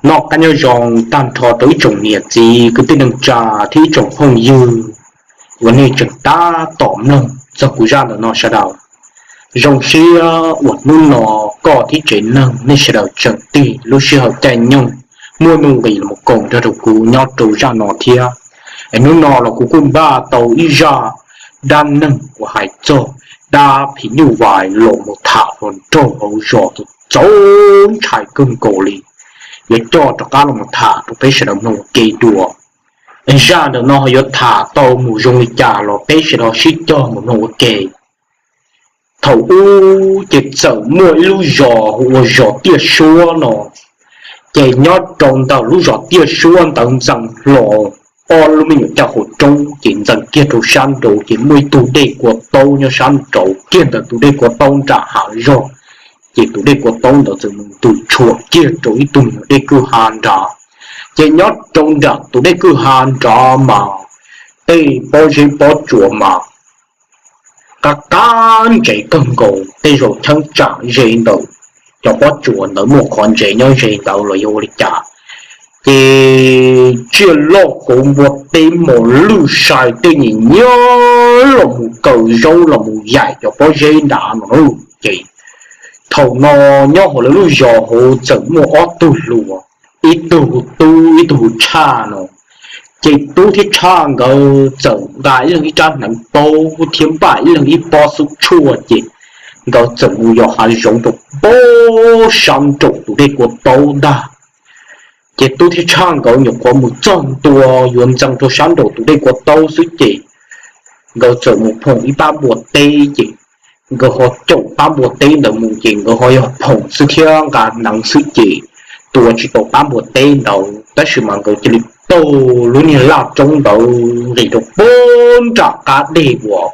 Noj qab nyob zoo tag nrho rau ib tsoom niam txiv kwv tij neej tsa thiab ib tsoom phooj ywg uas nej tseem tab tom mloog txog kuv zaj ntawm no sawv daws. Zoo siab uas hnub no koj thiab tsev neeg nej sawv daws tseem tig lub sij hawm caij nyoog muaj nuj nqis los koom nrog rau kuv nyob rau zaj no thiab. Es hnub no los kuv kuj npaj tau ib zaj dab neeg uas hais txog dab phim nyuj vais los mus tham hluas nraug hauv zos txaus ntshai kawg nkaus li, yuav coj rov qab los mus tham rau peb sawv daws mloog ua ke dua. Es zaj ntawm no ho yuav tham tau mus zoo li cas los peb sawv daws sib cog mus mloog ua ke. Thaum ub ces txawm muaj ib lub zos hu ua zos Tiaj Suab no. Ces nyob rau ntawm lub zos Tiaj Suab ntawd ntxeev hlo ob lub me nyuam caj qhov roob, ces ntxeev kiag rau sab nraud ces muaj ib tug dej kua taub nyob sab nraud kiag ntawm tus dej kua taub nram hav zog. Ces tus dej kua taub ntawd txawm mus ntws tshuam kiag rau ib tug me nyuam dej kwj ha nrad. Ces nyob rau nram tus dej kwj ha nrad mas tej pob zeb pob tsuas mas qab qab ntsev kawg nkaus, tej zaum cheeb tsam ze ntawm cov pob tsuas ntawd muaj qhov ntsev nyob ze ntawd los yog ua li cas. Ces tsiaj loj kauv npua teb mos lwj sai tej nyiam nyiab los mus kaw zaub los mus yaim cov pob zeb nrad no. Ces thaum no nyob hauv lawv lub zos hauv txawm muaj ob tug hluas, ib tug hu Tub ib tug hu Tshaj no. Ces Tub thiab Tshaj nkawd txawm nqa ib leeg ib rab hneev paub thiab npaj ib leeg ib pob xub tshuaj ces nkawd txawm mus yos hav zoov rau pem sab nraum tus dej kua taub ntag. Ces Tub thiab Tshaj nkawd nyuam qhuav mus txog ntua yuav ntxeev rau sab nraum tus dej kua taub xwb ces nkawd txawm mus phoom ib pab npua teb ces nkawd ho caum pab npua teb ntawd mus ces nkawd ho yog phoom xwb thiab nqa hneev xwb ces tua tsis tau pab npua teb ntawd tab sis mas nkawd cia li taug lub niag laj roob ntawd nqis rau pem nram qab dej uas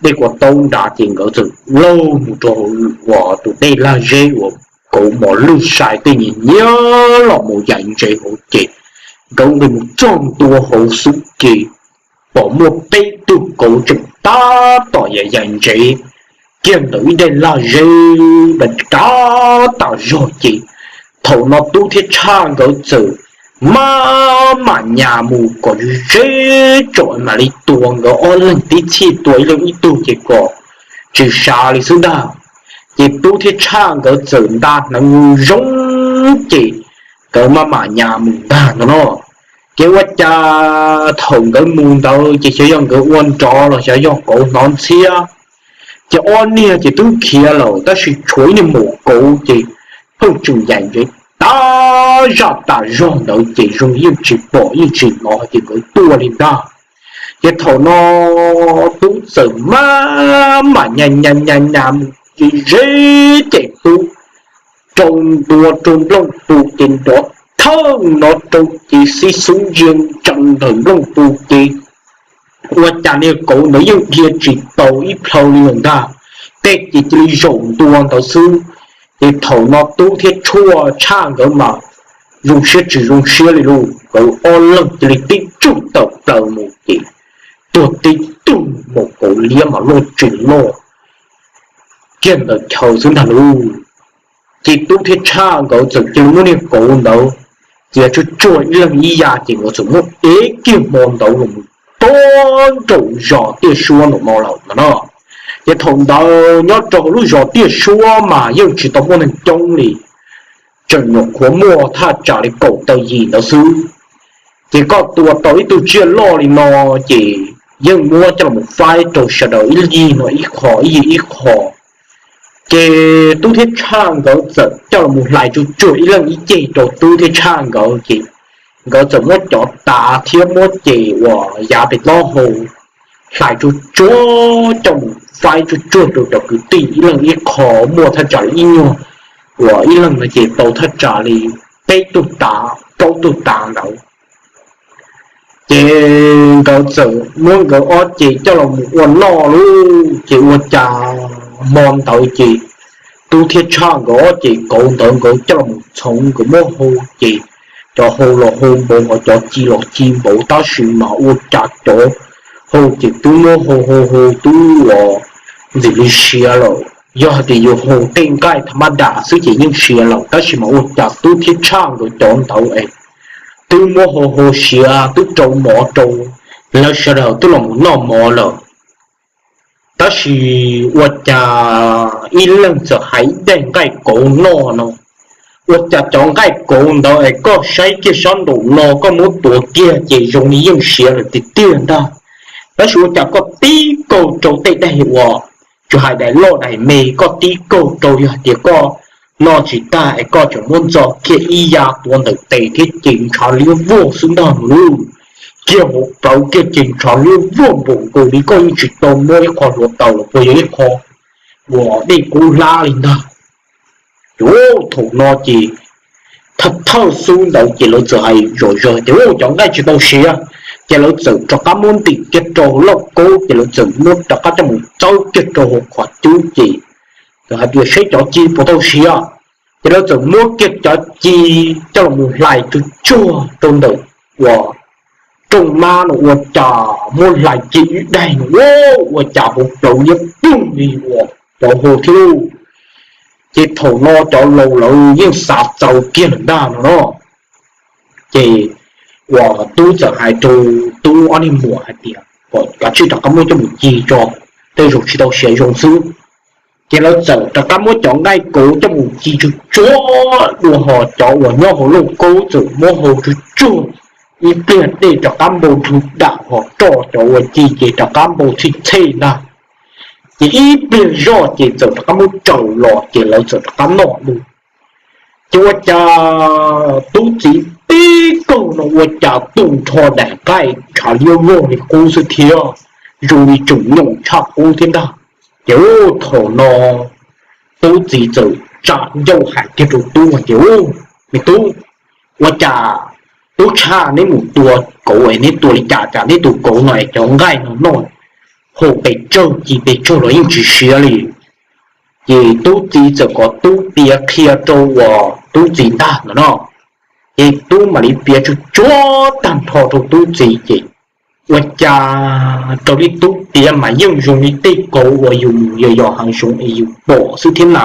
dej kua taub nrad ces nkawd txawm laug mus rau uas tus dej lag zeb uas kauv mos lwj sai tej nyiam nyiab los mus yaim ntsev hauv ces nkawd nqis mus txog ntua hauv xwb ces pom muaj peb tug kauv tseem tab tom yaim yaim ntsev kiag ntawm ib daim lag zeb dav tas zog ces thaum no Tub thiab Tshaj nkawd txawm maj mam nyas mus kom ze ze tsom mam li tua nkawd ob leeg tib txhij tua ib leeg ib tug ces kom tsis sav li xwb ntag. Ces Tub thiab Tshaj nkawd txawm nta hneev zoo ces nkawd maj mam nyas mus ntag no no. Ces ua cas thaum nkawd mus ntawd ces xyov yog nkawd ua nrov los xyov yog kauv hnov ntxhiab, ces ob niag ces twb khiav lawm tab sis tshuav ib niag maum kauv ces pheej tseem yaim ntsev tas zaj tas zog ntawd ces zoo yeej tsis pom yeej tsis hnov ces nkawd tuaj li ntag. Ces thaum no Tub txawm maj mam nyas nyas nyas nyas mus ces ze ces Tub rau ntua rau nplooj pus ces nrov thawj no rau ces xib xub ntsia ntsees ntawm nplooj pus ces ua cas niag kauv ntawd yeej dhia tsis tau ib plhaw li lawm ntag, tej ces cia li zaum ntua ntawd xwb. Ces thaum no Tub thiab Tshaj nkawd mas zoo siab tsis zoo siab li lauj, nkawd ob leeg cia li tib tsuj tawm plaws mus ces tuag tib tug, maum kauv liab mas loj tsis loj kiag ntawm chaw xwb ntag lauj. Ces Tub thiab Tshaj nkawd txawm cia li muab niag kauv ntawd txiav tsuag tsuag ib leeg ib yav ces nkawd txawm muab ev kiag hmo ntawd los mus rau nraum zos Tiaj Suab nraum no lawm no. Ces thaum ntawd nyob rau hauv lub zos Tiaj Suab mas yeej tsis tau muaj neeg coob li, tseem nyuam qhuav muaj thaj tsam li kaum tawm yim ntawd xwb. Ces koj tua tau ib tug tsiaj loj li no ces yeej muab coj los faib rau sawv daws ib yig no ib qho ib yig ib qho. Ces Tub thiab Tshaj nkawd txawm coj los hlais tsuag tsuag ib leeg ib ceg rau Tub thiab Tshaj nkawd ces nkawd txawm muab cov tav thiab muab ces uas yav pem taub hau hlais tsuag tsuag coj mus faib tsuag tsuag rau cov kwv tij ib leeg ib qho, muaj thaj tsam li ib nyuag uas ib leeg no ces tau thaj tsam li peb tug tav plaub tug tav ntawd. Ces nkawd txawm muab nkawd ob ceg coj los mus ua noj lauj. Ces ua cas hmo ntawd ces Tub thiab Tshaj nkawd ob ceg kauv ntawd nkawd coj los txhoov nkawd muab hau ces cov hau los hau npaum ho cov ci los ci npaum tab sis mas ua cas cov hau ces twb muab hau hau hau twb uas ntxim li siav lawm. Yog hais tias yus hu tej nqaij tham ma das xwb ces yeej siav lawm, tab sis mas ua cas Tub thiab Tshaj nkawd cov ntawd es twb muab hu hu siav twb rau mov rau lawv sawv daws twb los mus noj mov lawm. Tab sis ua cas ib leeg txawm hais ib daim nqaij kauv noj no, ua cas cov nqaij kauv ntawd es koj saib kiag sab nraum no koj muab tuav kiag ces zoo li yeej siav lawm tiag tiag ntag. Tab sis ua cas koj tib kaug rau tej daim uas tsis hais daim loj daim me, koj tib kaug rau yog hais tias koj noj tsis tag es koj tseem muab ntxo kiag ib ya tuav ntawm tes thiab ces ntshav liab vog xwb ntag no. Kiag hauv plawv kiag ces ntshav liab vog npaum nkaus li koj yeej tsis tau muab ib qho hluav taws los puas yog ib qho uas dej kub hlab li ntag. Ces thaum no ces thawj thawj xub ntawd ces lawv txawm hais zom zaws tias cov nqaij tsis tau siav, ces lawv txawm rov qab muab ntim kiag rau lauj kaub ces lawv txawm muab rov qab coj mus txawb kiag rau hauv qhov cub ces txawm hais tias saib cov ci puas tau siav. Ces lawv txawm muab kiag cov ci coj los mus hlais tsuag tsuag rau ntawm uas rooj mab no ua cas muab hlais kiag ib daig no ua cas hauv plawv liab ploog li uas cov hu thiab lauj. Ces thaum no cov laus lawv yeej xav txaus kiag lawm ntag no no. Ces uas Tub txawm hais rau Tub ob niag muam hais tias kom kav tsij rov qab muab coj mus ci tso, tej zaum tsis tau siav zoo xwb. Ces lawv txawm rov qab muab cov nqaij kauv coj mus ci tsuag tsuag dua hos cov uas nyob hauv lauj kaub txawm muab hau tsuag tsuag ib pliag dej rov qab npau nrug dam hos roj cov uas ci ces rov qab npau txhij txhej ntag. Ces ib pliag zoj ces txawm rov qab muab tsaws los ces lawv txawm rov qab noj dua. Ces ua cas Tub txiv tib kaug no ua cas tu nrho daim nqaij ntshav liab vog li qub xwb thiab, zoo li tseem nyoos tshaj qub thiab ntag. Ces thaum no Tub txiv txawm tsa ncauj hais kiag rau Tub hais tias, Me Tub, ua cas Tub Tshaj neb mus tua kauv es neb tua li cas cas neb tus kauv no es cov nqaij no noj hau pes tsawg ci pes tsawg los yeej tsis siav li. Ces Tub txiv txawm kom Tub piav qhia rau uas Tub txiv ntag no no. Ces Tub mam li piav tsuag tsuag tag nrho rau Tub txiv ces ua cas raws li Tub piav mas yeej zoo li tej kauv uas yus mus yos yos hav zoov es yus pom xwb thiab na.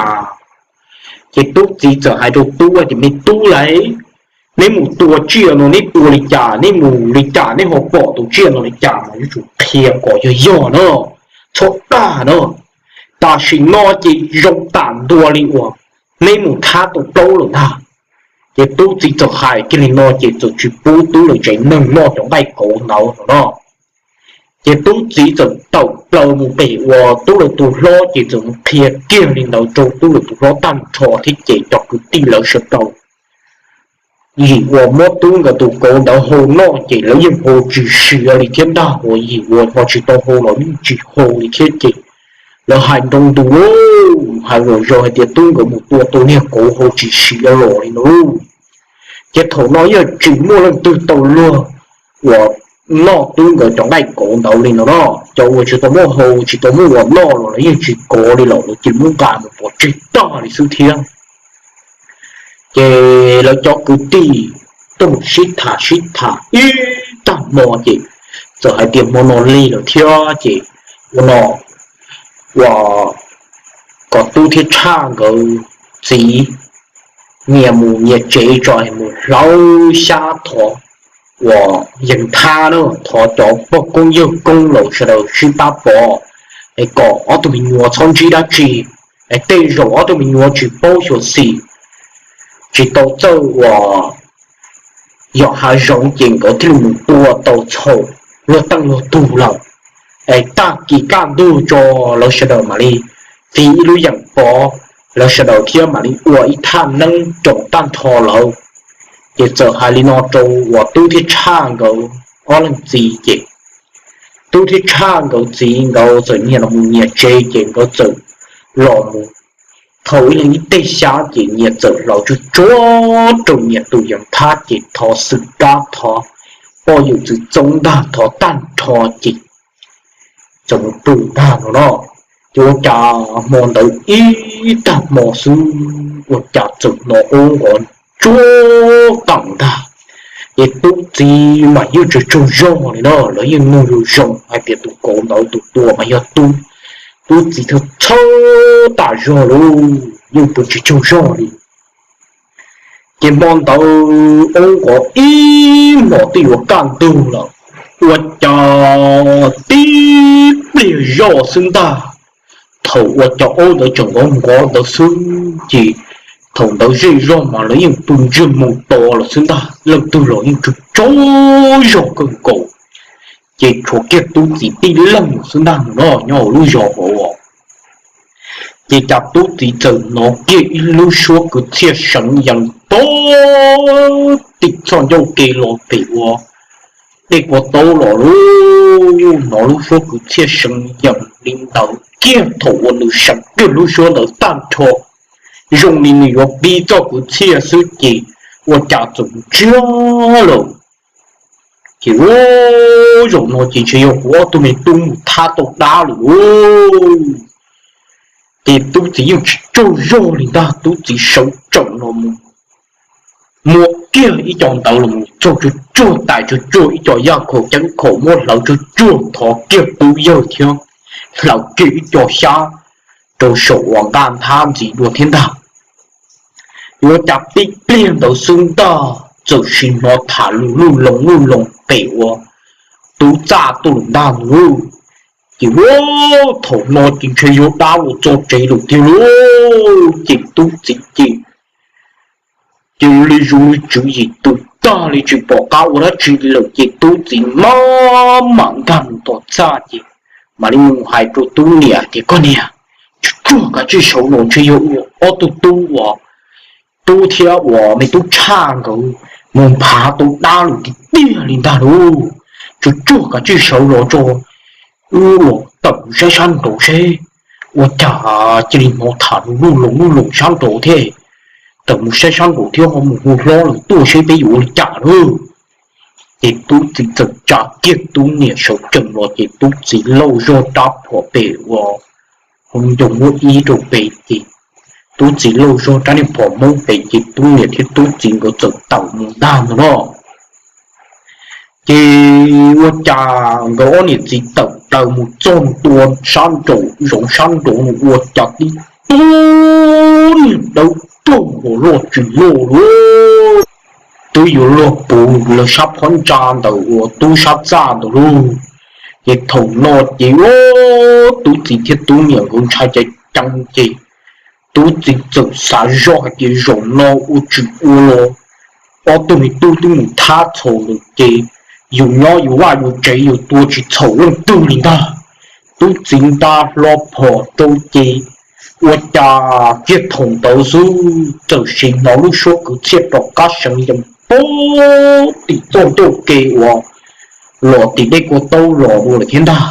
Ces Tub txiv txawm hais rau Tub tias, Me Tub lauj, neb mus tua tsiaj no neb tua li cas, neb mus li cas neb ho pom tus tsiaj no li cas mas yuav tsum qhia kom yog yog na, txhob dag na. Tam sim no ces zoo tam ntua li uas neb mus thab tau plaub lawm ntag. Ces Tub txiv txawm hais kiag li no ces txawm tsis pub Tub lawv tsev neeg noj cov nqaij kauv ntawd no no. Ces Tub txiv txawm tawm plaws mus pem uas Tub lawv tus hlob ces txawm mus qhia kiag li ntawd rau Tub lawv tus hlob tag nrho thiab ces cov kwv tij lawv sawv daws yim uas muab Tub nkawd tus kauv ntawd hau noj ces lawv yeej hau tsis siav li thiab ntag, uas yim uas ho tsis tau hau los yeej tsis hau li thiab ces lawv hais nroo ntus, hais zom zaws hais tias Tub nkawd mus tua tau niag kauv hau tsis siav los li no. Ces thaum no yeej tsis muaj leej twg tau luag uas noj Tub nkawd cov nqaij kauv ntawd li no no. Cov uas tsis tau muaj hau tsis tau muaj uas noj los lawv yeej tsis kov li lawm, lawv cia li muab nqa mus pov tseg tag li xwb thiab. Ces lawv cov kwv tij tuaj mus sib tham sib tham ib tag hmo ces txawm hais tias hmo no lig lawm thiab ces ua no, uas kom Tub thiab Tshaj nkawd txiv nyias mus nyias tsev tso, mus hlawv xyab thov uas yees thab na, thov cov pog koob yawg koob laus sawv daws sib pab pov, es kom ob tug me nyuam txhob ntsib dab tsi, es tej zaum ob tug me nyuam tsis paub xyuam xim, tsis tau txawj uas yos hav zoov ces nkawd thiaj li mus tua tau txhaum luag teej luag tug lawm. Es tag kis kaj ntug tso lawv sawv daws mam li fiv ib lub yeem pov, lawv sawv daws thiab mam li ua ib thaj neeb roos tag nrho lawm. Ces txawm hais li no rau uas Tub thiab Tshaj nkawd ob leeg txiv ces Tub thiab Tshaj nkawd txiv nkawd txawm nyias los mus nyias tsev ces nkawd txawm los mus thau ib leeg ib teg xyab ces nyias txawm hlawv tsuag tsuag rau nyias tus yees thab ces thov xwm kab thov poj yawm txwv txoob ntag thov tag nrho ces txawm mus pw ntag no no. Ces ua cas hmo ntawd ib tag hmo xwb ua cas txawm hnov ub nqov tsuag qees ntag. Ces Tub txiv mas yeej tsaug tsaug zog li no, lawv yeej mloog zoo zoo hais tias tus kauv ntawd tus tua mas yog Tub. Tub txiv txhawj txhawj tas zog lauj, yeej pw tsis tsaug zog li. Ces hmo ntawd aub nqov ib hmos twb yuav kaj ntug lawm, ua cas tib pliag zoj xwb ntag. Thaum uas cov aub ntawd tseem nqov nqov ntawd xwb ces thaum ntawd zej zog mas lawv yeej pw ntsiag moo to lawm xwb ntag, leej twg los yeej tsaug tsaug zog kawg nkaus. Ces tshuav kiag tub txiv tib leeg xwb ntag no nyob hauv lub zos hauv. Ces cas tub txiv txawm hnov kiag ib lub suab kwv txhiaj seev yees pog tim txoj ncauj ke los pem uas dej kua taub los lauj. Hnov lub suab kwv txhiaj seev yees li ntawd kiag thaum uas nws seev kiag lub suab ntawd tag nrho, zoo li nws yuav pib txoj kwv txhiaj xwb ces ua cas txawm ntsiag lawm. Ces ua zaum no ces ntshe yog kuv ob tug me tub mus thab tau dab lawm lauj. Ces tub txiv yeej tsis tsaug zog li ntag, tub txiv sawv tsees los mus muab kiag ib co ntawd los mus txog tsuag tsuag tais tsuag tsuag ib co yaj khaum ceeb khaum muab hlawv tsuag tsuag thov kiag tub yawg thiab hlawv kiag ib co xyab rau saum uas nqaj nthab ntxiv dua thiab ntag. Yuav cas tib pliag ntawd xwb ntag txawm sim hnov tham lus luj loos luj loos pem uas tub txaj tuaj lawm ntag lauj. Ces ua thaum no ces ntshe yog dab los txog tsev lawm tiag lauj. Ces tub txiv ces cia li zoo li tswv yim tus tag li tsis pom qab ua dab tsi li lawm ces tub txiv maj mam nkag mus tom txaj ces mam li mus hais rau tub niam tias, Koj niam, tsuag tsuag kav tsij sawv los, ntshe yog ob tug tub uas tub thiab uas me tub tshaj nkawd mus nphav tau dab lawm tiag tiag li ntag lauj. Tsuag tsuag kav tsij sawv los tso, wb los tawm mus saib sab nraud seb. Ua cas cia li hnov tham lus luj loos luj loos sab nraud thiab. Tawm mus saib sab nraud thiab ho mus hu hlob lawm tuaj seb peb yuav ua li cas lauj. Ces tub txiv txawm tsa kiag tub niam sawv tsees los ces tub txiv lauj zog rab phom pem uas hauv ncoo muab ib rau pem ces tub txiv lauj zog rab niag phom hmoob pem ces tub niam thiab tub txiv nkawd txawm tawm mus ntag ntag no. Ces ua cas nkawd ob niam txiv tawm plaws mus txog ntua sab nraum zoov sab nraud ua cas tib tug niag dawb paug uas loj tsis loj lauj, twb yuav luag puv lawv sab phab ntsa ntawm uas tub sab txaj ntawd lauj. Ces thaum no ces tub txiv thiab tub niam nkawd ntshai ceev ceev ces tub txiv txawm xav zoj hais tias zaum no ua tsis ua los ob tug me tub twb mus thab txhaum lawm ces yus nyob yus vaj yus tsev yus tua tsis txhaum leej twg li ntag. Tub txiv nta hlo phom rau ces ua cas kiag thaum ntawd xwb txawm sim hnov lub suab kwv txhiaj rov qab seev yees pog tim txoj ncauj ke uas los tim dej kua taub los dua lawm thiab ntag.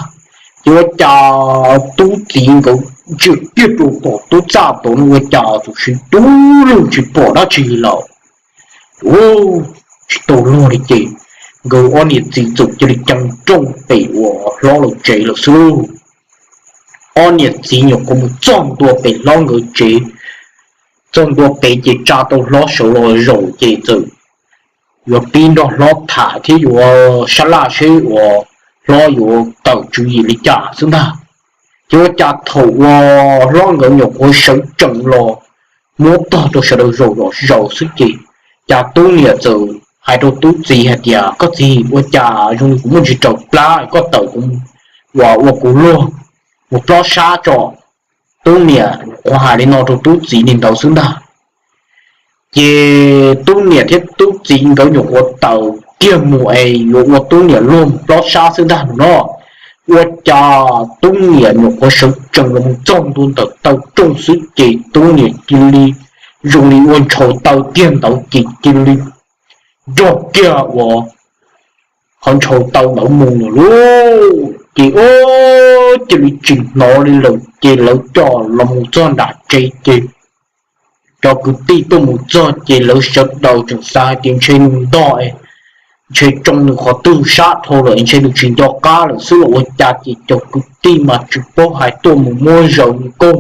Ces ua cas tub txiv nkawd ntsia kiag rau tom tub txaj tod no ua cas txawm sim dub lug tsis pom dab tsi li lawm. Tsis tau luag li ces nkawd ob niam txiv txawm cia li cees rooj pem uas hlob lawv tsev lawm xwb lauj. Ob niam txiv nyuam qhuav mus txog ntua pem hlob nkawd tsev, txog ntua pem ces tsa tau hlob sawv los zaum ces txawm yuav pib nrog hlob tham thiab yuav sab laj seb uas hlob yuav tawm tswv yim li cas xwb ntag. Ces ua cas thaum uas hlob nkawd nyuam qhuav sawv tsees los muab tog rau sawv daws zaum los zaum xwb ces cas tub niam txawm hais rau tub txiv hais tias, Koj txiv, ua cas zoo li kuv muaj ntsis raws plab, koj tawm kuv uas ua kuv luag mus plob sab tso. Tub niam nyuam qhuav hais li no rau tub txiv li ntawd xwb ntag. Ces tub niam thiab tub txiv nkawd nyuam qhuav tawm kiag mus es yuav ua tub niam luag mus plob sab xwb ntag no. Ua cas tub niam nyuam qhuav sawv tsees los mus txog ntua ntawm taw rooj xwb ces tub niam cia li zoo li ua ntshaus taw kiag ntawd ces cia li nrog kiag uas qhov ntshaus taw ntawd mus lawm lauj. Ces ua cia li tsis hnov li lawm ces lawv coj los mus txog nram tsev ces cov kwv tij tuaj mus txog ces lawv sawv daws tseem xav hais tias ntshe nws ntog, ntshe tsoo nws qhov twg sab dhau lawm ntshe nws tsis nco qab lawm xwb los ua cas ces cov kwv tij mas tsis paub hais tuaj mus muab zaws nkauj,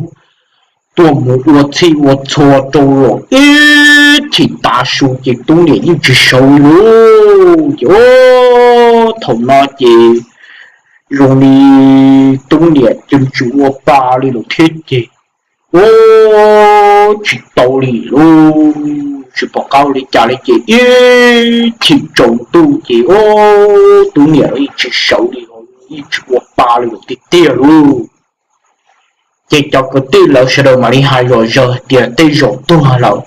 tuaj mus ua txhij ua txhua rau los ib chim tav su ces tub niam yeej tsis sawv li lauj. Ces thaum no ces zoo li tub niam ces tsis ua pa li lawm thiab ces, u, tsis tau li lauj, tsis pom qab ua li cas li ces ib chim tsaus ntuj ces, u, tub niam los yeej tsis sawv li, yeej tsis ua pa li lawm tiag tiag lauj. Ces cov kwv tij lawv sawv daws mam li hais zom zaws hais tias tej zaum tuag lawm,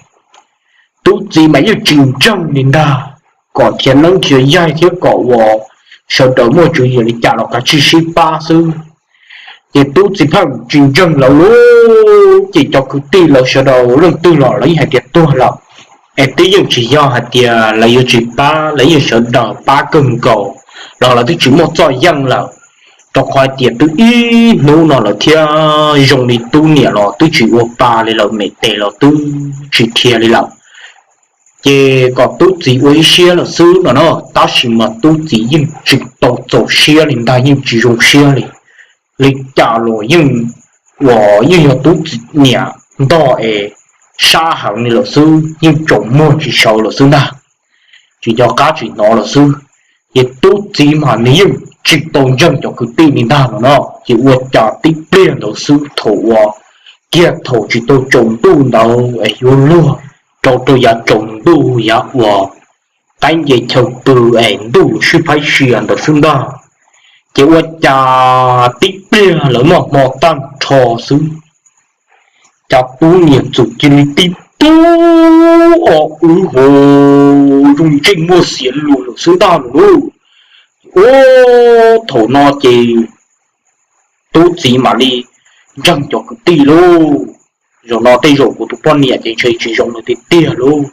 tub txiv mas yeej tsis ntseeg li ntag, kom nrhiav neeb nrhiav yaig thiab kom uas sawv daws muaj tswv yim li cas los kav tsij sib pab xwb. Ces tub txiv pheej tsis ntseeg lawv lauj. Ces cov kwv tij lawv sawv daws leej twg los lawv yeej hais tias tuag lawm, es twb yeej tsis yog hais tias lawv yuav tsis pab, lawv yeej sawv daws pab kawg nkaus los lawv twb tsis muaj txoj yeej lawm, rau qhov hais tias twb ib hnub no lawm thiab zoo li tub niam los twb tsis ua pa li lawm, me tes los twb tsis dhia li lawm. Ces kom tub txiv ua ib siab lawm xwb no na, tab sis mas tub txiv yeej tsis tau txaus siab li ntag, yeej tsis zoo siab li. Li cas los yeej, uas yeej yog tub txiv niam ntog es sab heev li lawm xwb, yeej tsaus muag tsis sawv lawm xwb ntag, tsis nco qab tsis hnov lawm xwb. Ces tub txiv mas nws yeej tsis tau ntseeg cov kwv tij li ntag no no. Ces ua cas tib pliag ntawd xwb thaum uas kiag thaum tsis tau tsaus ntuj ntawd es yuav luag rau rau yav tsaus ntuj yav uas qaib nce chaw pw es ntuj sib phaib sia ntawd xwb ntag. Ces ua cas tib pliag lawv noj hmo tag nrho xwb, cas tub niam txawm cia li tib tug o wb ho zoo ntsej muag xiav lus lawm xwb ntag lauj. Ua, thaum no ces tub txiv mam li ntseeg cov kwv tij lauj. Zaum no tej zaum kuv tus poj niam ces ntshe tsis zoo li tiag tiag lauj.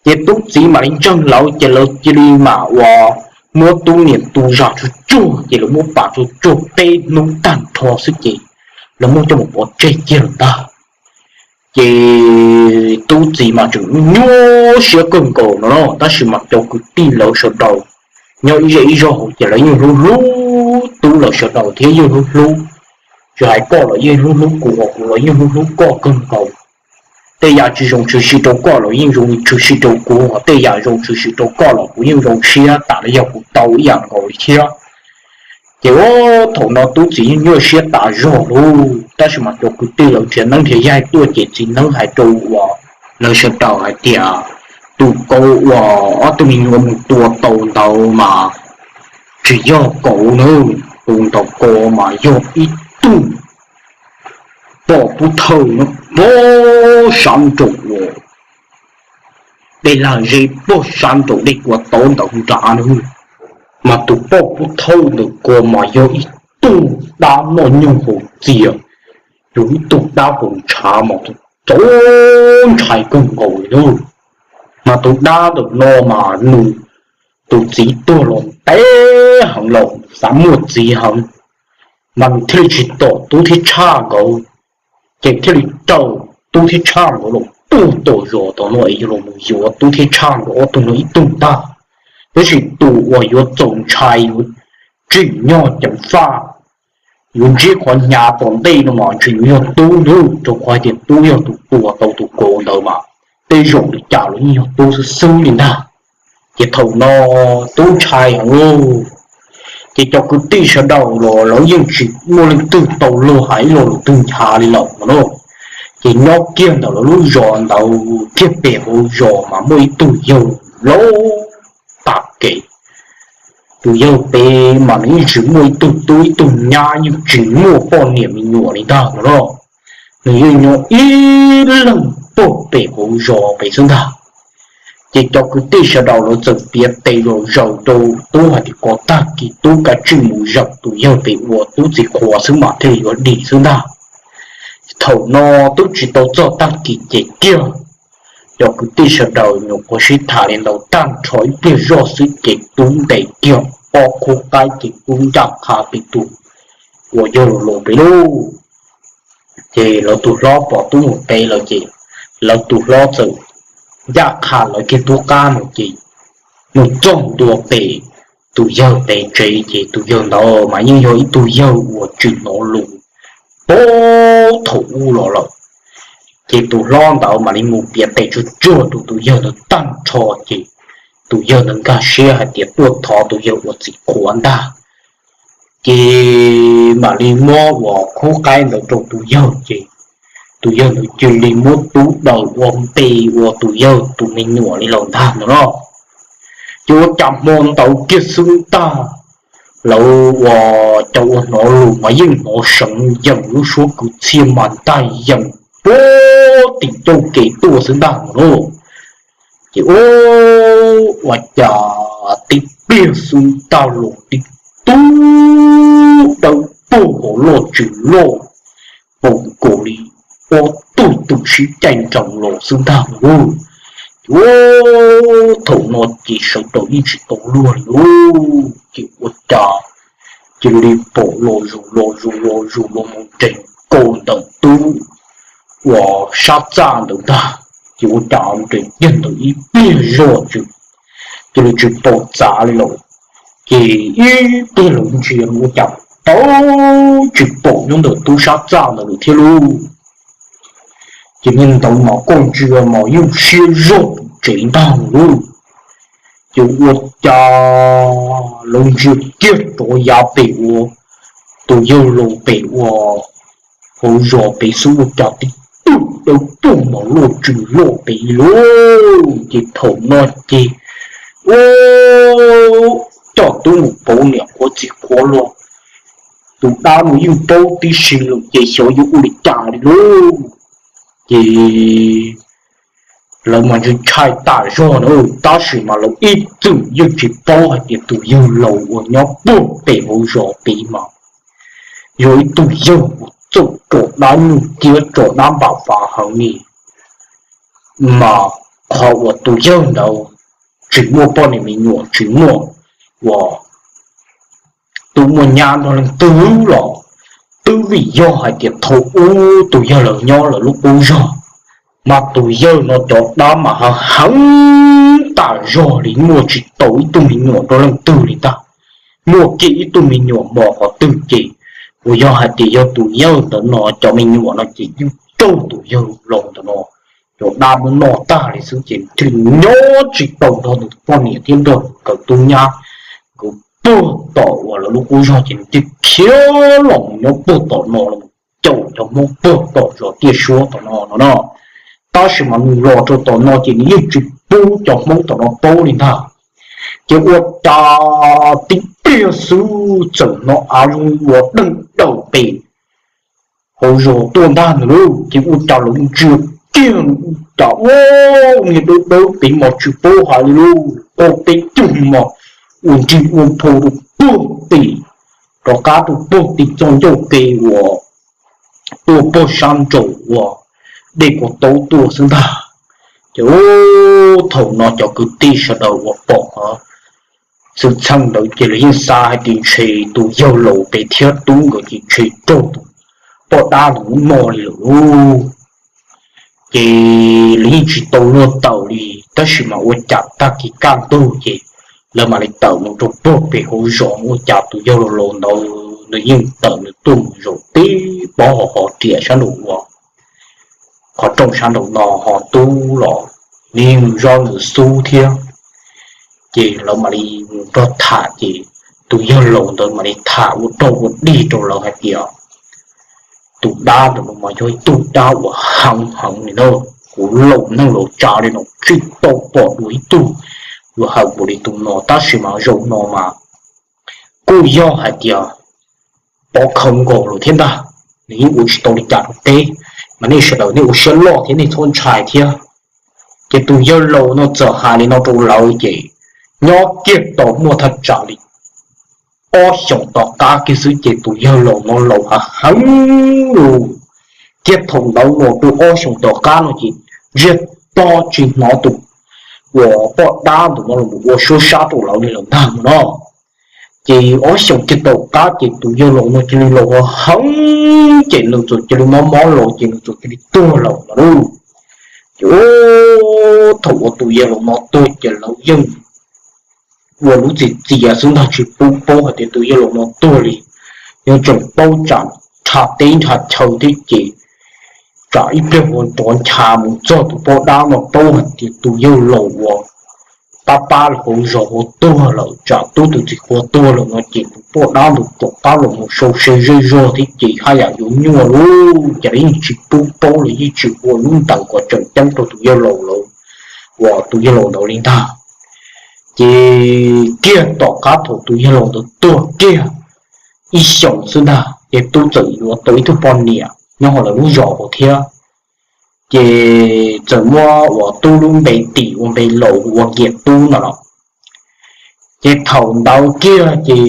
Ces tub txiv mam li ntseeg lawv ces lawv cia li mam uas muab tub niam tu zam tsuag tsuag, ces lawv muab pam tsuag tsuag peb hnub tag nrho xwb ces lawv muab coj mus pov tseg kiag lawm ntag. Ces tub txiv mas tseem nyuaj siab kawg nkaus no, tab sis mas cov kwv tij lawv sawv daws nyob ib zej ib zog hauv ces lawv yeej hlub hlub tub lawv sawv daws thiab yeej hlub hlub, tsis hais koj los yeej hlub hlub kuv, kuv los yeej hlub hlub koj kawg nkaus. Tej yam tsis zoo tshwm sim rau koj los yeej zoo tshwm sim rau kuv, tej yam zoo tshwm sim rau koj los kuv yeej zoo siab tas li yog kuv tau ib yam nkaus li thiab. Ces ua, thaum no tub txiv yeej nyuaj siab tas zog lauj, tab sis mas cov kwv tij lawv nrhiav neeb nrhiav yaig tuaj ces txiv neeb hais rau uas lawv sawv daws hais tias tus kauv uas ob tug me nyuam mus tua tau ntawd mas tsis yog kauv na, tus ntawd ko mas yog ib tug poj pub thawj no, pog sab nraum uas dej lag zeb, pog sab nraum dej kua tau ntawd nrad na. Mas tus poj pub thawj ntawm ko mas yog ib tug dab noj nyoog haus txias, yog ib tug dab haus ntshav mas txaus ntshai kawg nkaus li na. Mas tus dab ntawm no mas nws, tus txiv tuag los ntev heev los xav muaj txiv heev, mas nws thiaj li tsis tom tub thiab tshaj nkawd, ces thiaj li raws tub thiab tshaj nkawd los puag tom zos tom no es yog los mus yuav tub thiab tshaj nkawd ob tug no ib tug ntag. Tab sis tus uas yuav txaus ntshai yuav tsim nyog ceev faj, yuav ntsib qhov hnyav tom ntej no mas ntshe yuav yog tub ntag, rau qhov hais tias tub yog tus tua tau tus kauv ntawd mas tej zaum li cas los yeej yog tub xwb xwb li ntag. Ces thaum no tub ntshai heev lauj, ces cov kwv tij sawv daws los lawv yeej tsis muaj leej twg tau luag hais ib lo lus twg nchav li lawm no na. Ces nyob kiag ntawm lawv lub zos ntawd kiag pem hauv zos mas muaj ib tug yawg laus tas kev. Tus yawg pem mas nws yeej tsis muaj ib tug tub ib tug nyab, yeej tsis muaj poj niam me nyuam li ntag no na. Nws yeej nyob ib leeg pag pem hauv zos pem xwb ntag. Ces cov kwv tij sawv daws lawv txawm piav tes zom zaws rau tub hais tias kom tag kis tub kav tsij mus zaum tus yawg pem ua tub txiv qhua xwb mas thiaj li yuav dim xwb ntag. Thaum no twb tsis tau txog tag kis ces kiag cov kwv tij sawv daws nyuam qhuav sib tham li ntawd tag nrho ib pliag zoj xwb ces tub ntes kiag ob khub qaib ces tub ncaj qha pem tus uas yawg laus pem lauj. Ces lawv tus hlob pom tub mus pem lawm ces lawv tus hlob txawm ncaj qha lawv kiag tub qab no ces mus txog ntua pem tus yawg pem tsev ces tus yawg ntawd mas yeej yog ib tug yawg uas tsis hnov lus puag thaum ub los lawm. Ces tus hlob ntawd mam li mus piav tes tsuag tsuag rau tus yawg ntawd tag nrho ces tus yawg ntawd nkag siab hais tias tuaj thov tus yawg ua txiv qhua ntag. Ces mam li muab uas khub qaib ntawd rau tus yawg ces tus yawg ntawd cia li muab tub daws ua npe ua tus yawg tus me nyuam li lawm ntag ntag no. Ces ua cas hmo ntawd kiag xwb ntag, lawv uas cov uas hnov lus mas yeej hnov seev yees lub suab kwv txhiaj mas ntag yees puag tim ncauj kev tuaj xwb ntag no lauj. Ces ua cas tib pliag xwb ntag los tib tug dawb paug hauv loj tsw loj, paum nkaus li ob tug twm sib caij nroos los xwb ntag lauj. Ces ua thaum no ces sawv daws yeej tsis tau luag li lauj. Ces ua cas cia li pom los zus los zus los zus los mus nres nkaus ntawm tub uas sab txaj ntawd ntag. Ces ua cas nres kiag ntawd ib pliag zoj tsw, cia li tsis pom txav li lawm. Ces ib pliag lawv ntsia ua cas tau tsis pom nyob ntawm tub sab txaj ntawd lawm thiab lauj. Ces niag ntawd mas koj ntsia mas yeej siab zog pem tsev ntag lauj. Ces ua cas lawv ntsia kiag rov yav pem ua tus yawg laus pem ua hauv zos pem xwb ua cas tib tug dawb paug mas loj tsw loj pem lauj. Ces thaum no ces ua coj tub mus pauv niam qhuav txiv qhuav los, tus dab no yeej paub tib si lawm ces xyov yuav ua li cas li lauj. Ces lawv mas ntshai ntshai tas zog na, tab sis mas lawv ib txwm yeej tsis paub hais tias tus yawg laus uas nyob puag pem hauv zos pem mas yog ib tug yawg uas txawj tso dab nyuj ciab tso dab npam fav heev li. Mas qhov uas tus yawg ntawd tsis muaj poj niam me nyuam tsis muaj uas tub muaj nyab nrog leej twg los twb vim yog hais tias thaum ub tus yawg laus nyob lawv lub qub zog, mas tus yawg no cov dab mas heev heev tas zog li, muaj tsis tau ib tug me nyuam nrog leej twg li ntag. Muaj kiag ib tug me nyuam mos qhov twg ces uas yog hais tias yog tus yawg ntawd no cov me nyuam no ces yeej raug tus yawg laus ntawd no cov dab muab noj tag li xwb ces thiaj li nyob tsis tau nrog nws poj niam thiab nrog nkawd tub nyab. Nkawd puag tom uas lawv lub qub zog ces nws cia khiav los mus nyob puag tom no los caum cov Hmoob puag tom zos Tiaj Suab tom no no no. Tab sis mas nws los rau tom no ces nws yeej tsis pub cov Hmoob tom no paub li ntag. Ces ua cas tib pliag xwb txawm hnov av zoo ua deeg daws pem hauv zos tuaj ntag ntag lauj. Ces ua cas lawv ntsia kiag ua cas ua niag dawb dawb pem mas tsis paub hais li lauj, qaug peb cug mos ua nrig ua nphau rau puag tim rov qab rau puag tim txoj ncauj ke uas tuaj puag sab nraum uas dej Kaus Taub tuaj xwb ntag. Ces thaum no cov kwv tij sawv daws uas pom qhov xwm txheej ntawd ces lawv yeej xav hais tias ntshe tus yawg laus pem thiab tub nkawd ces ntshe raug tus poj dab ntawd muab noj li lawm lauj. Ces lawv yeej tsis tau luag tawm li, tab sis mas ua cas tag kis kaj ntug ces lawv mam li tawm mus rau puag pem hauv zos, ua cas tus yawg laus laus ntawd nws yeej tawm nws tuaj mus zaum tib pob ho ho riam sab nraum ua qhov rooj sab nraum no ho tub los nws yeej mus zov nws xub thiab. Ces lawv mam li mus nrog tham ces tus yawg laus ntawd mam li tham ua rog ua dig rau lawv hais tias tus dab ntawm no mas yog ib tug dab uas heev heev li na. Kuv laus neeg laus tsav li no tsis tau pom dua ib tug uas heev npaum li tus no, tab sis mas zaum no mas kuj yog hais tias pov khawv nkaus lawm thiab ntag. Nws yeej ua tsis tau li cas rau peb, mas nej sawv daws nej ua siab loj thiab nej txhob ntshai thiab. Ces tus yawg laus no txawm hais li no rau lawv ces nyob kiag tau muaj thaj tsam li ob xyoos tom qab kiag xwb ces tus yawg laus no laus hav heev lawm. Kiag thaum ntawd los rau ob xyoos tom qab no ces ntsiag to tsis hnov tus uas poj dab ntawm no los ua suab sab rau lawv li lawm ntag no. Ces ob xyoos kiag tom qab ces tus yawg laus no cia li laus hav heev ces nws txawm cia li mob mob los ces nws txawm cia li tuag lawm no lauj. Ces thaum uas tus yawg laus no tuag ces lawv yeej ua lub txiv txias xwb ntag tsis pub paub hais tias tus yawg laus no tuag li. Yeej tseem paub tsam nrha teb nrha chaw thiab ces tsam ib pliag ua rov ncha mus txog tus poj dab no paub hais tias tus yawg laus uas pab pab hauv zos ua tuag lawm, tsam tub tus txiv qhua tuag lawm no ces tus poj dab ntawd tom qab los mus sau se zej zog thiab ces haj yam yuav nyuaj lawm ces lawv yeej tsis pub paub, lawv yeej tsis ua lub ntees kom tseem ceeb rau tus yawg laus lawm, uas tus yawg laus ntawd li ntag. Ces kiag tom qab thaum tus yawg laus ntawd tuag kiag ib xyoos xwb ntag ces Tub txawm yuav tau ib tug poj niam nyob hauv lawv lub zos hauv thiab. Ces txawm muab uas Tub lub npe tim ua npe laus ua Nkias Tub no los. Ces thaum ntawd kiag ces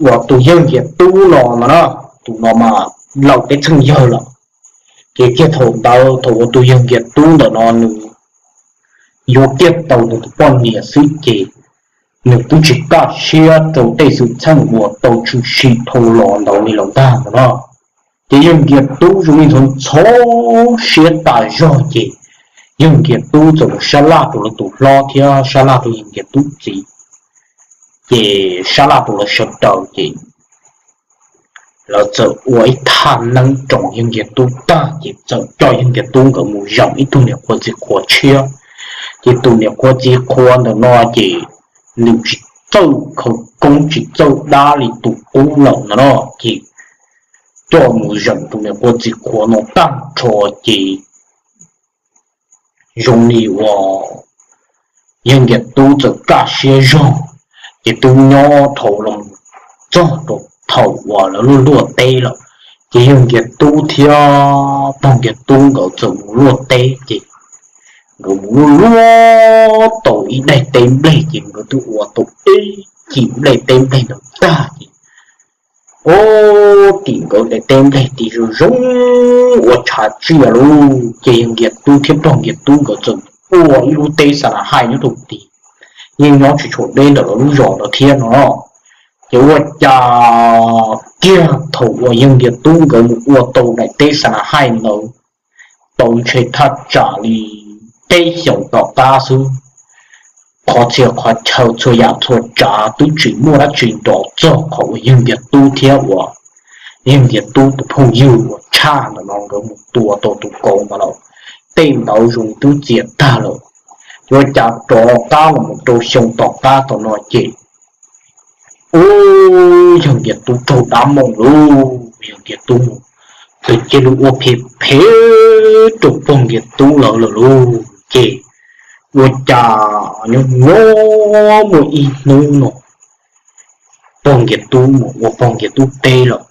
uas tus yawg Nkias Tub no no na, tus no mas laus peb txheej yawg lawm. Ces kiag thaum ntawd thaum uas tus yawg Nkias Tub ntawm no nws yuav kiag tau nws tus poj niam xwb ces nws twb tsis kaj siab rau tej xwm txheej uas tau tshwm sim dhau los ntawd li lawm ntag no na. Ces yawg Nkias Tub zoo li ntxhov ntxhov siab tas zog ces yawg Nkias Tub txawm mus sab laj rau lawv tus hlob thiab sab laj rau yawg Nkias Tub txiv. Ces sab laj rau lawv sawv daws ces lawv txawm ua ib thaj neeb roos yawg Nkias Tub tag ces txawm coj yawg Nkias Tub nkawd mus zeem ib tug niam qhuav txiv qhuav tshiab. Ces tus niam qhuav txiv qhuav ntawm no ces nws tsis txawj khawv koob tsis txawj dab li tus qub lawm no no ces coj mus zeem tus niam qhuav txiv qhuav no tag nrho ces zoo li uas yawg Nkias Tub txawm kaj siab zog ces twb nyob dhau los txog rau thaum uas lawv luaj luaj teb lawm. Ces yawg Nkias Tub thiab pog Nkias Tub nkawd txawm mus luaj teb ces nkawd mus luaj luaj tau ib daim teb nplej ces nkawd twb ua tau ib cim nplej teb nplej ntawd tag ces ua tim nkawd daim teb nplej tid zoo zoo ua tshav tsiaj lauj. Ces yawg Nkias Tub thiab pog Nkias Tub nkawd txawm ua ib lub teb xa na hais nyob rau tid, yeej nyob tsis tshua deb ntawm lawv lub zos ntawd thiab no. Ces ua cas kiag thaum uas yawg Nkias Tub nkawd mus ua tau daim teb xa na hais ntawd tau ntshe thaj tsam li peb xyoos tom qab xwb, qhov txhia qhov chaw txhua yam txhua tsav twb tsis muaj dab tsi nrov txog qhov uas yawg Nkias Tub thiab uas yawg Nkias Tub tus phooj ywg uas tshaj ntawm no nkawd mus tua tau tus kauv ntawd lawm. Tej ntawd zoo twb txias tag lawm. Ces ua cas rov qab los mus rau xyoo tom qab tau no ces ub, yawg Nkias Tub raug dab moom lauj, yawg Nkias Tub mus, tus cia li ua phem phem rau pog Nkias Tub lawv lawm lauj. Ces ua cas nyob nyob muaj ib hnub no pog Nkias Tub mus ua pog Nkias Tub teb lawm,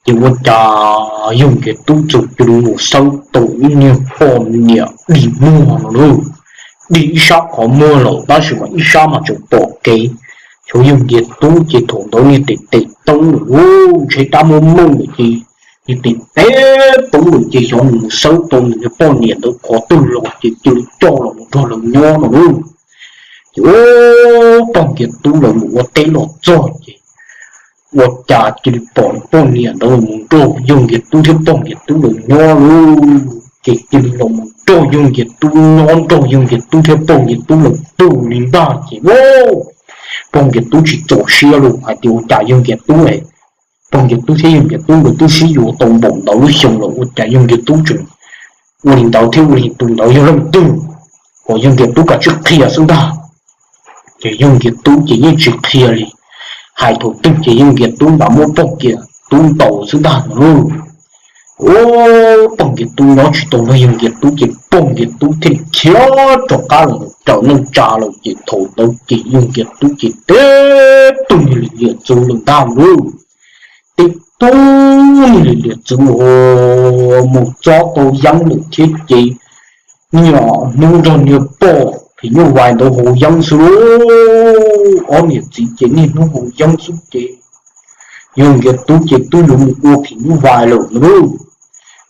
ces ua cas yawg Nkias Tub txawm cia li mus xawb tau ib niag poj niam dig muag no lauj. Dig ib sab qhov muag lawm tab sis mas ib sab mas tseem pom kev. Xyov yawg Nkias Tub ces thaum ntawd niag tes tes toob lawm lauj, ntshe dab muab mooj lawm ces niag tes tes toob lawm ces xyov nws mus xawb tau nws niag poj niam ntawd qhov twg los ces cia li coj los mus nrog lawv nyob no lauj. Ces ub, pog Nkias Tub lawv mus ua teb los txog ces ua cas cia li pom poj niam ntawd mus nrog yawg Nkias Tub thiab pog Nkias Tub lawv nyob lauj. Ces cia li los mus nrog yawg Nkias Tub nyob, nrog yawg Nkias Tub thiab pog Nkias Tub lawv pw li ntag ces pog Nkias Tub tsis txaus siab lauj, hais tias ua cas yawg Nkias Tub, pog Nkias Tub thiab yawg Nkias Tub nkawd twb sib yuav tau npaum ntawd lub xyoo lawm ua cas yawg Nkias Tub tseem ua li ntawd thiab ua li tus ntawd yog leej twg, kom yawg Nkias Tub kav tsij qhia xwb ntag. Ces yawg Nkias Tub ces yeej tsis qhia li, hais thaum twg ces yawg Nkias Tub mam muab pog Nkias Tub ntaus xwb ntag no lauj. Ub, pog Nkias Tub nyob tsis tau nrog yawg Nkias Tub ces pog Nkias Tub thiaj khiav rov qab los raws neej tsa lawm ces thaum ntawd ces yawg Nkias Tub ces teb tug niag li liam txwv lawm ntag lauj. Teb tug niag li liam txwv mus txob tau yeeb lawm thiab ces niaj hnub nrog niag poj phim nyuj vais ntawd haus yeeb xwb lauj. Ob niam txiv ces niaj hnub haus yeeb xwb ces yawg Nkias Tub ces twb yuav mus ua phim nyuj vais lawm no lauj.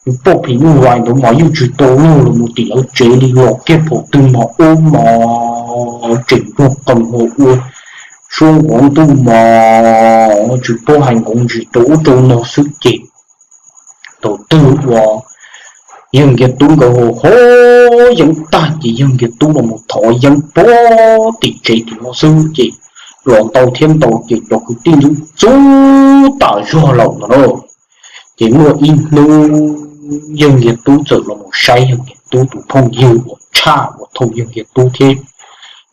Nws poj phim nyuj vais ntawd mas yeej tsis tau luag los mus tim lawv tsev li, los kiag thaum twg mas ub mas tseem nrog qees ho ua suab nqov ntuj mas tsis paub hais nqov ntsis rau ub rau no xwb ces thaum twg uas yawg Nkias Tub nkawd haus haus yeeb tag ces yawg Nkias Tub los mus thov yeeb puag tim tsev tim no xwb ces los ntau thiab ntau ces cov kwv tij ntxub ntxub tas zog lawm no na. Ces muaj ib hnub yawg Nkias Tub txawm los mus saib yawg Nkias Tub tus phooj ywg uas tshaj uas thaum yawg Nkias Tub thiab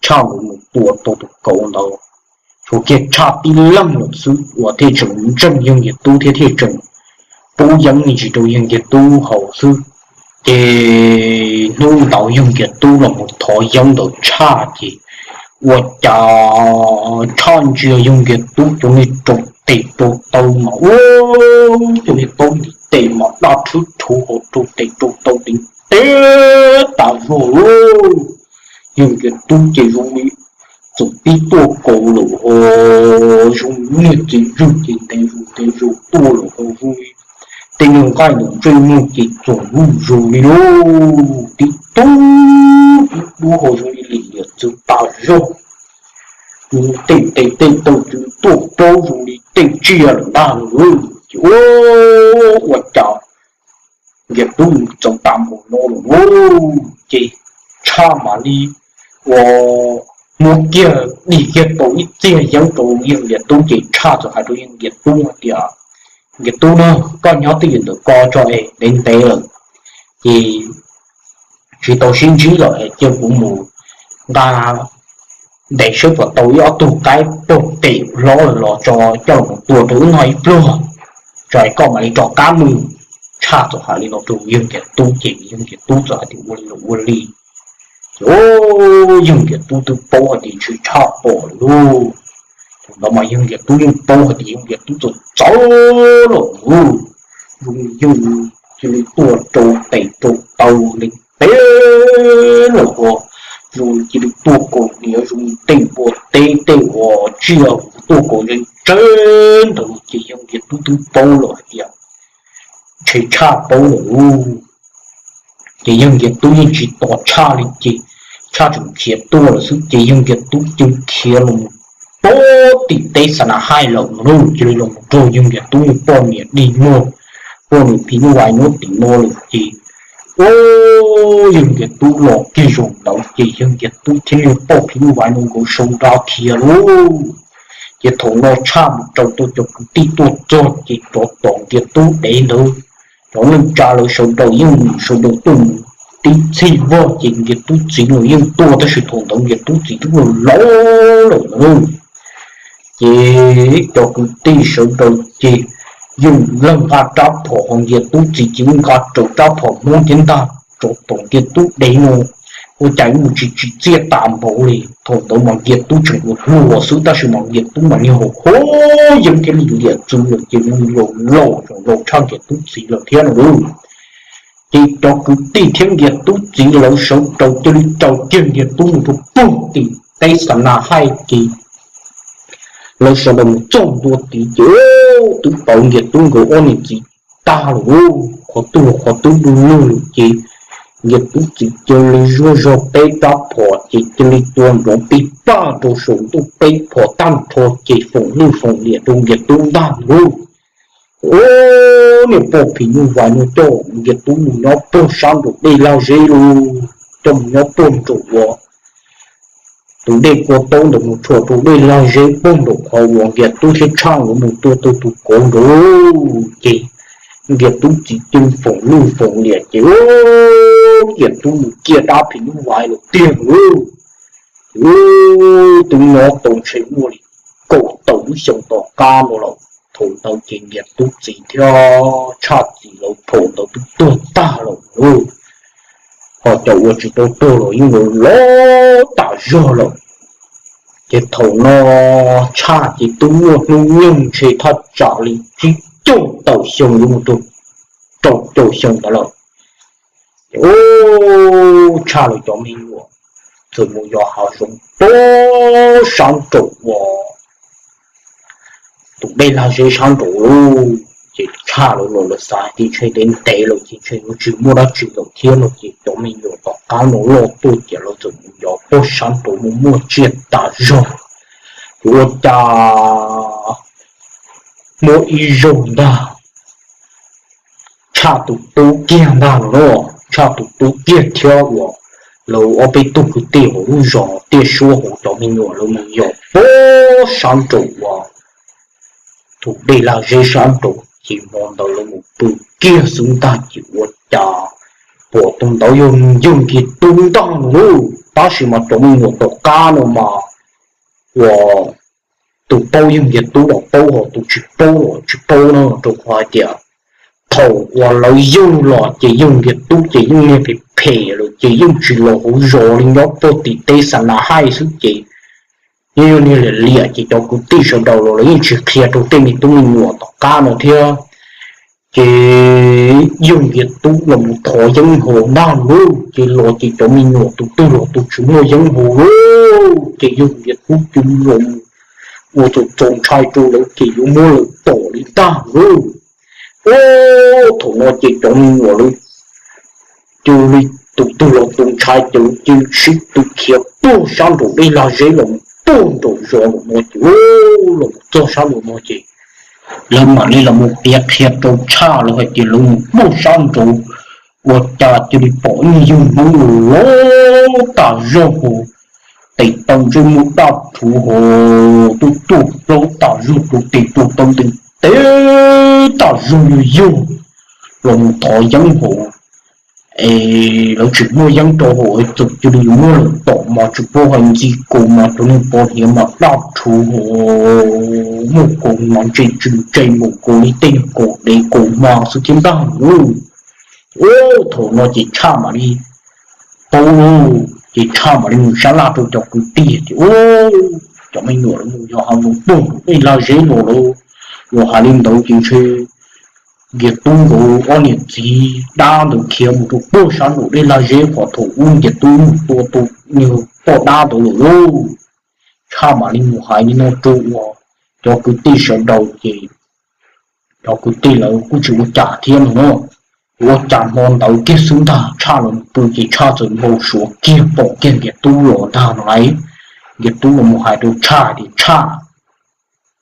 tshaj nkawd mus tua tau tus kauv ntawd, Tus kiag tshaj tib leeg lawm xwb uas thiaj tseem ntseeg yawg Nkias Tub thiab thiaj tseem pub yeeb me ntsis rau yawg Nkias Tub haus xwb. Ces hnub ntawd yawg Nkias Tub los mus thov yeeb ntawd tshaj ces ua cas tshaj ntsia yawg Nkias Tub cov niag rau tes rau taw mas ua cov niag taub ntiv tes mas daj rhwb rhuv hauv rau tes rau taw ntev tas zog lauj. Yawg Nkias Tub ces zoo li txawm pib tuaj kaus lawm ho zoo niag txiv zwj ces ntev zus ntev zus tuaj lawm ho zoo li tej nyuag nqaij ntawm ntsej muag ces txoom luj zus li lauj. Tib tug tib dub ho zoo li lim liam txwv tas zog. Tej tes tej taw twb tuaj plaub zoo li tej tsiaj lawm ntag lauj. Ces ua cas Nkias Tub txaus tas npaum no lawm lauj. Ces tshaj mam li ua muab kiag dim kiag tau ib txiag yeeb rau yawg Nkias Tub ces tshaj txawm hais rau yawg Nkias Tub hais tias, Nkias Tub na, koj nyob twj ywm ntawm ko tso es ntev ntev lawm ces tsis tau sib ntsib lawm es cia kuv mus nqa ntes saib puas tau ib ob tug qaib pog tes hlob lawm los tso coj los tua rau wb noj ib pluag, tso es koj mam li rov qab mus. Tshaj txawm hais li no rau yawg Nkias Tub ces yawg Nkias Tub txawm hais tias ua li los ua li. Ces yawg Nkias Tub twb paub hais tias ntshe tshaj pom lawm lauj. Thaum ntawd mas yawg Nkias Tub yeej paub hais tias yawg Nkias Tub txawm txawv lawm lauj. Zoo yawg cia li tuaj rau tes rau taw ntev ntev lawm ho zoo cia li tuaj kaus hniav zoo tej npua teb tej uas tsiaj tuaj kaus ntse ntse ntawd ces yawg Nkias Tub twb paub lawm hais tias ntshe tshaj paub lawm lauj. Ces yawg Nkias Tub yeej tsis tos tshaj li ces tshaj tseem khiav tuaj lawm xwb ces yawg Nkias Tub cia li khiav los pem tim teb Xa Na Haij lawm no lauj. Cia li los mus raug yawg Nkias Tub niag poj niam dig muag, poj niam phim nyuj vais nyob tim no lawm ces ua yawg Nkias Tub los kiag zaum ntawd ces yawg Nkias Tub thiab niag poj phim nyuj vais no nkawd sau nra khiav lauj. Ces thaum no tshaj mus raws tau cov kwv tij tuaj txog ces rov tom Nkias Tub dev ntawd, cov neej tsa lawv sawv daws yeej sawv daws tuaj mus tib txhij vog ces Nkias Tub txiv los yeej tuaj tab sis thaum ntawd Nkias Tub txiv twb laus laus lawm na. Ces cov kwv tij sawv daws ces yeej leej nqa rab phom ho Nkias Tub txiv ces yeej nqa raws rab phom Hmoob thiab ntag rov tom Nkias Tub dev no. Ua cas mus tsis tsim txiaj tas npaum li. Thaum ntawd mas Nkias Tub tseem ua hluas xwb tab sis mas Nkias Tub mas niag haus huab yeeb thiab lim liam txwv lawm ces mus laus laus tshaj Nkias Tub txiv lawm thiab no lauj. Ces cov kwv tij thiab Nkias Tub txiv lawv sawv daws cia li raws kiag Nkias Tub mus rau puag tim teb Xa Na Haij ces lawv sawv daws mus txog ntua tid ces twb pom Nkias Tub nkawd ob niam txiv tag lawm, qhov twg los qhov twb du lug lawm ces Nkias Tub txiv cia li zuaj zog peb rab phom ces cia li tua nrov pij paj rau saum ntuj peb phom tag nrho ces foom lwj foom liam rau Nkias Tub ntag lauj. Niag poj phim nyuj vais no coj Nkias Tub mus nyob puag sab nraum dej lag zeb lauj, coj mus nyob puag nraum uas tus dej kua taub ntawd mus rhuav rau dej lag zeb puag nraum qhov uas Nkias Tub thiab tshaj nkawd mus tua tau tus kauv nraud lauj. Ces Nkias Tub txiv cia li foom lwj foom liam ces Nkias Tub mus ciaj dab phim nyuj vais lawm tiag lauj. Ces twb nyob tau ntshe muaj li kaum tawm lub xyoo tom qab no lawm. Thaum ntawd ces Nkias Tub txiv thiab tshaj txiv lawv thaum ntawd twb tuag tag lawm lauj. Ho cov uas tsis tau tuag los yeej laus laus tas zog lawm. Ces thaum no tshaj ces twb muaj hnub nyoog ntshe thaj tsam li tsib caug tawm xyoo yuav mus rau rau caum xyoo ntawd lawm. Ces tshaj lawv cov me nyuam txawm mus yos hav zoov puag sab nraum uas tus dej lag zeb sab nraum lauj. Ces tshaj lawv los lawv xav tias ntshe ntev ntev lawm ces ntshe yuav tsis muaj dab tsi lawm thiab no ces cov me nyuam tom qab no loj tuaj ces lawv txawm mus yos puag sab nraud mus muaj tsiaj tas zog. Ces ua cas muaj ib zaug ntag tshaj tus tub kiag ntag no, tshaj tus tub kiag thiab uas lawv ob peb tug kwv tij hauv lub zos tiaj suab hauv cov me nyuam lawv mus yos puag sab nraum uas tus dej lag zeb sab nraud ces hmo ntawd lawv mus pw kiag xwb ntag ces ua cas pom tus ntawd yog yawg Nkias Tub ntag no lauj. Tab sis mas cov me nyuam tom qab no mas uas tus paub yog Nkiag Tub los paub, ho tus tsis paub los tsis paub no, rau qhov hais tias thaum uas lawv yug los ces yog Nkiag Tub ces yeej niag phem phem lawm ces yeej tsis los hauv zos li, nyob puag tim teb xa na haij xwb ces yeej yog niag liam liam ces cov kwv tij sawv daws los lawv yeej tsis qhia rau tej me tub me nyuam tom qab no thiab. Ces yog Nkiag Tub los mus thov yeeb hos ntag lauj, ces los ces cov me nyuam tus twg los tus tsis muaj yeeb hos lauj, ces yog Nkiag Tub cia li los ua txaus txaus ntshai rau lawv ces yuav muab lawv tom li ntag lauj. Ub, thaum no ces cov me nyuam lawv cia li tus twg los tus ntshai ces lawv cia li sib tw khiav puag sab nraum dej lag zeb los puag nraum zos lawm no ces, los txog sab nraum no ces lawv mam li los mus piav qhia rau Tshaj los hais tias lawv mus puag sab nraud ua cas cia li pom ib yawg Hmoob los tas zog hos, tes taw ntsej muag daj rhuv hos, tuaj tuaj plaub tas zog, rau tes rau taw ntees teb tas zog, yog yog los mus thov yeeb hos. Es lawv tsis muaj yeeb rau hauv, txawm cia li yuav muab lawv tom mas tsis paub hais ntxi kaus mas cov niag pov hniav mas daj rhuv hos, muaj kaus mas ntse tsw ntse mus kaus li tej niag kaus dev kaus hma xwb thiab ntag lauj. Ub, thaum no ces Tshaj mam li paub lauj, ces Tshaj mam li mus sab laj rau cov kwv tij tias, Ub, cov me nyuam lawv mus yos hav zoov puag nraum dej lag zeb los lawm, yog hais li ntawd ces ntshe Nkiag Tub nkawd ob niam txiv dab ntawd khiav mus rau puag sab nraum dej lag zeb qhov thaum ub Nkiag Tub mus tua tus niag poj dab ntawd lawm lauj. Tshaj mam li mus hais li no rau uas cov kwv tij sawv daws ces cov kwv tij lawv kuj tsis ua cas thiab no na. Ua cas hmo ntawd kiag xwb ntag Tshaj los pw ces Tshaj txawm npau suav kiag pom kiag Nkiag Tub los ntag no lauj. Nkiag Tub los mus hais rau Tshaj tias, Tshaj,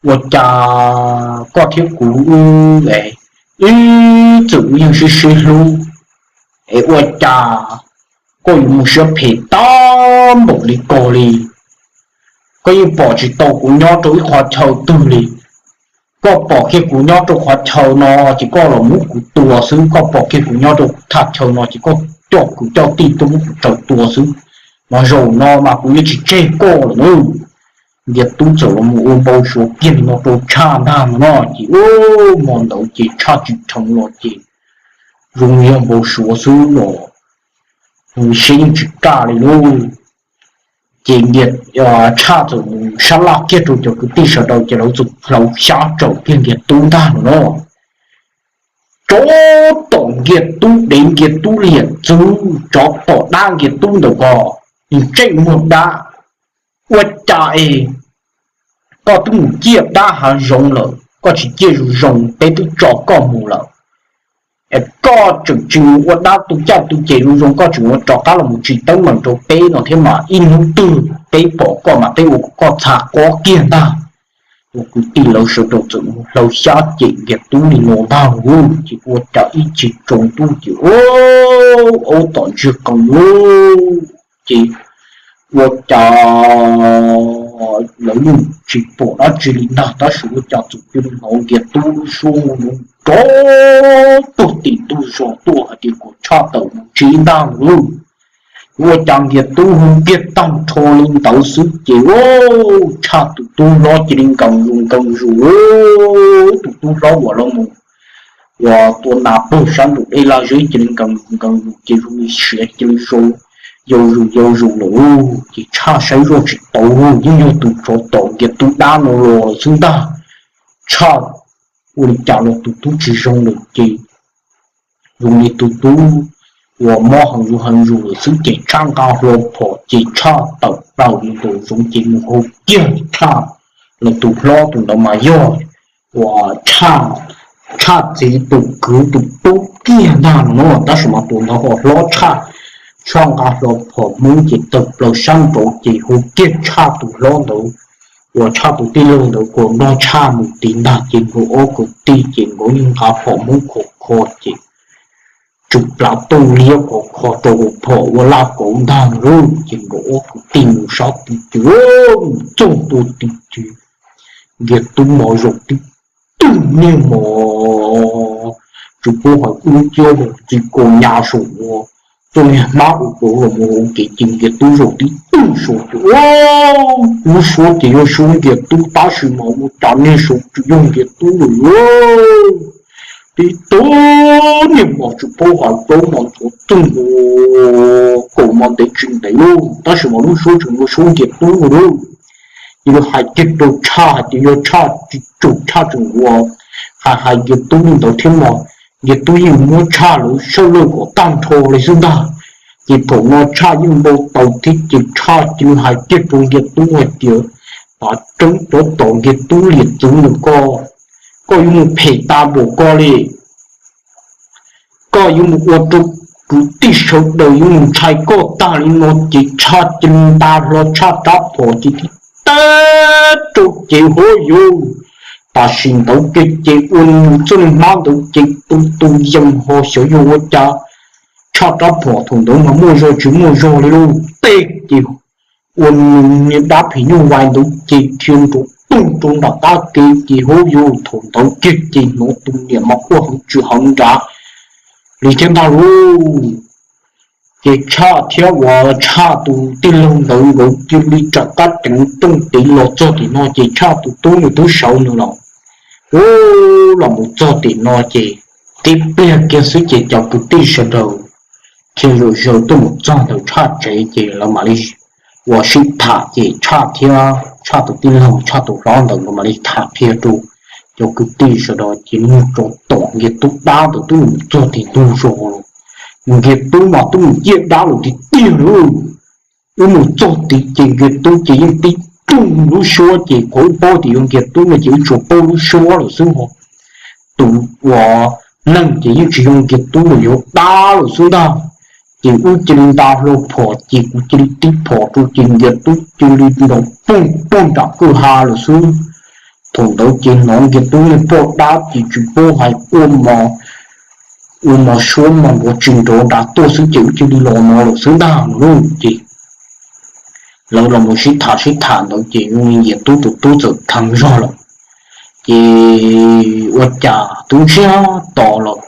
ua cas koj thiab kuv wb, wb txawm wb yeej sib sib hlub, es ua cas koj yuav mus siab phem tag npaum li ko li? Koj yeej pom tsis tau kuv nyob rau ib qhov chaw twg li. Koj pom kiag kuv nyob rau qhov chaw no ces koj los muab kuv tua xwb, koj pom kiag kuv nyob rau thaj chaw no ces koj coj kwv coj tij tuaj muab kuv raws tua xwb. Mas zaum no mas kuv yuav tsis tseg koj lawm na. Nkiag Tub txawm los mus ua npau suav kiag li no rau Tshaj ntag no na ces, ub, hmo ntawd ces Tshaj tsis dheev los ces zoo yog npau suav xwb los, siab yeej tsis kaj li lauj. Ces Tshaj txawm mus sab laj kiag rau cov kwv tij sawv daws ces lawv txawm hlawv xyab tsaum kiag Nkiag Tub ntag no na. Tsov tom Nkiag Tub dev, Nkiag Tub liam txwv, tsov tom dab Nkiag Tub ntawm ko, ntsej muag dab. Ua cas es koj twb mus ciaj dab hav zoov lawm, koj tsis ciaj zoo zoo peb twb tso koj mus lawm. Es koj tseem tsis mus ua dab tu caj tu ces zoo zoo, koj tseem ua rov qab los mus tsis teeb meem rau peb no thiab mas ib hnub twg peb pom koj mas peb ua kom koj txha qob kiag ntag. Ua kwv tij lawv sawv daws txawm mus hlawv xyab cem Nkiag Tub li no ntag lauj, ces ua cas ib chim tsaus ntuj ces aub tom ntsiag qees lauj, ces ua cas lawv yeej tsis pom dab tsi li ntag, tab sis ua cas txawm cia li hnov Nkiag Tub lub suab nrov puag tim ntug zos tuaj hais tias kom Tshaj tawm mus tsev ntag lauj. Ua cas Nkiag Tub hu kiag tag nrho li ntawd xwb ces Tshaj tus tub hlob cia li nkees zus nkees zus, tus tub hlob uas los mus uas tua nas puag sab nraum dej laj zeb cia li nkees zus nkees zus ces zoo li siav cia li yau zus yau zus lawm. Ces Tshaj saib zoj tsis tau, yeej yog tus tsov tom Nkiag Tub dab no los lawm xwb ntag. Tshaj ua li cas los tus tub tsis zoo lawm ces zoo li tus tub uas mob heev zus heev zus lawm xwb ces Tshaj nqa hlo phom ces Tshaj tawm plaws mus nraum zoov ces mus hu kiag Tshaj, los tus hlob tus ntawd mas yog uas Tshaj txiv tus kwv tus tub kiag ntag no, tab sis mas tus ntawd ho hlob Tshaj. Tshaj nqa hlo phom Hmoob ces tawm plaws sab nraud ces hu kiag Tshaj tus hlob ntawd uas Tshaj tus tij laug ntawd kom nrog Tshaj mus tid ntag ces nkawd ob kwv tij ces nkawd yeej nqa phom Hmoob khov kho ces tsw plav tuj liab khov kho rau hauv phom ua laj kauv ntag lauj. Ces nkawd ob kwv tij mus sab tid ces mus txog ntua tid ces Nkiag Tub mos zaum tib tug niag mos tsis paub hais ub ciab mus txiv kaus nyas saum ua Txoj niag hmab ua pov los mus ua kev ces Nkias Tub zaum tib tug saud ces lub suab ces yog suab Nkias Tub tab sis mas ua cas niag saud tsis yog Nkias Tub lawm. Tib tug niag mos tsis paub hais plaub mos ntxhuav txooj kaum mos ntev tsis ntev lauj, tab sis mas lub suab tseem ua suab Nkias Tub lauj. Ces lawv hais kiag rau Tshaj hais tias yog Tshaj tsis tsum Tshaj tseem ua hais hais Nkias Tub li ntawd thiab mas Nkias Tub yeej muab Tshaj lawv sawb lawj kom tag nrho li xwb ntag. Ces thaum no Tshaj yeej npau taws thiab ces Tshaj cia li hais kiag rau Nkias Tub hais tias, Tav tseeb rov tom Nkias Tub liam txwv ntawm koj, koj yuav mus phem tas npaum koj li. Koj yuav mus ua rau kwv tij sawv daws yuav mus ntshai koj tag li no. Ces Tshaj cia li nta hlo Tshaj rab phom ces tib tag rau ces hov yus, tam sim ntawd kiag ces ua nws txoj niag hmab ntawd ces tu tu yees ho xyov yog ua cas Tshaj rab phom thaum ntawd mas muaj zog tsis muaj zog li lauj, tej ces ua nws niag dab phim nyuj vais ntawd ces dhia nrov toog rau nram qab kev ces hov yus, thaum ntawd kiag ces hnov tus niam mas quaj heev tsis heev nrad li thiab ntag lauj. Ces Tshaj thiab uas Tshaj tus tij laug ntawd nkawd cia li rov qab ceev rooj tid los txog tim no ces Tshaj tus tub nws twb sawv nws los, ub, los mus txog tim no ces tib pliag kiag xwb ces cov kwv tij sawv daws thiaj zaum zaws tuaj mus txog ntawm Tshaj tsev ces lawv mam li ua sib tham ces Tshaj thiab Tshaj tus tij laug Tshaj tus hlob ntawd nkawd mam li tham qhia rau cov kwv tij sawv daws ces mus rau tom Nkias Tub dab ntawd twb mus txog tim ntug zos los, Nkias Tub mas twb mus ciaj dab lawm tiag tiag lauj. Wb mus txog tid ces Nkias Tub ces yeej tib tug lub suab ces qhov wb paub tias yog Nkias Tub no ces wb tsuas paub lub suab lawm xwb ho. Tus uas neeg ces yeej tsis yog Nkias Tub lawm, yog dab lawm xwb ntag. Ces wb cia li nta hlo phom ces kuv cia li tib phom rau ces Nkias Tub cia li nrov poog poog nram kwj ha lawm xwb. Thaum ntawd ces hnov Nkias Tub niag poj dab ces tsis paub hais ua mos, ua mos suab mos nrov tsis nrov nrad tuaj xwb ces wb cia li los no lawm xwb ntag no lauj. Ces lawv los mus sib tham sib tham ntawd ces Nkias Tub tus tub txawm dheev zog lawm. Ces ua cas twb ntsiag to lawm,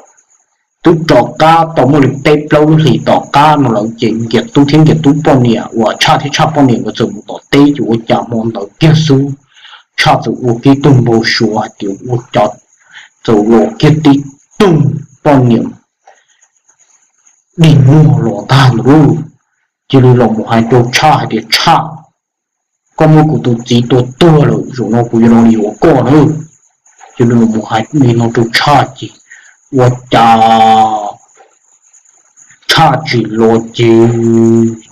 twb rov qab tau muaj li peb plaub lub hlis tom qab no lawm ces Nkias Tub thiab Nkias Tub poj niam uas Tshaj thiab Tshaj poj niam nkawd txawm mus tom teb ces ua cas hmo ntawd kiag xwb Tshaj txawm ua kiag tug npau suav hais tias ua cas txawm los kiag tib tug poj niam dig muag los ntag ntawd lauj. Cia li los mus hais rau Tshaj hais tias Tshaj, koj muab kuv tus txiv tua tuag lawm, zaum no kuv yuav los yuav koj na. Cia li los mus hais li no rau Tshaj ces ua cas Tshaj tsim los ces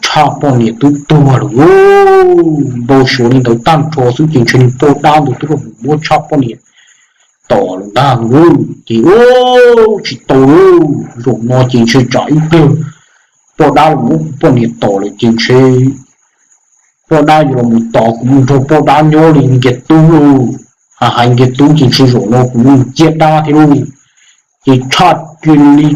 Tshaj poj niam twb tuag lawm lauj. Npau suav li ntawd tag nrho xwb ces ntshe niag poj dab ntawd twb los mus muab Tshaj poj niam tom lawm ntag lauj. Ces ua tsis tau lauj, zaum no ces ntshe tsam ib pliag poj dab los muab kuv poj niam tom lawm ces ntshe poj dab yuav los mus tos kuv mus nrog poj dab nyob li Nkias Tub lauj. Hais hais Nkias Tub ces ntshe zaum no kuv mus ciaj dab thiab lauj. Ces Tshaj cia li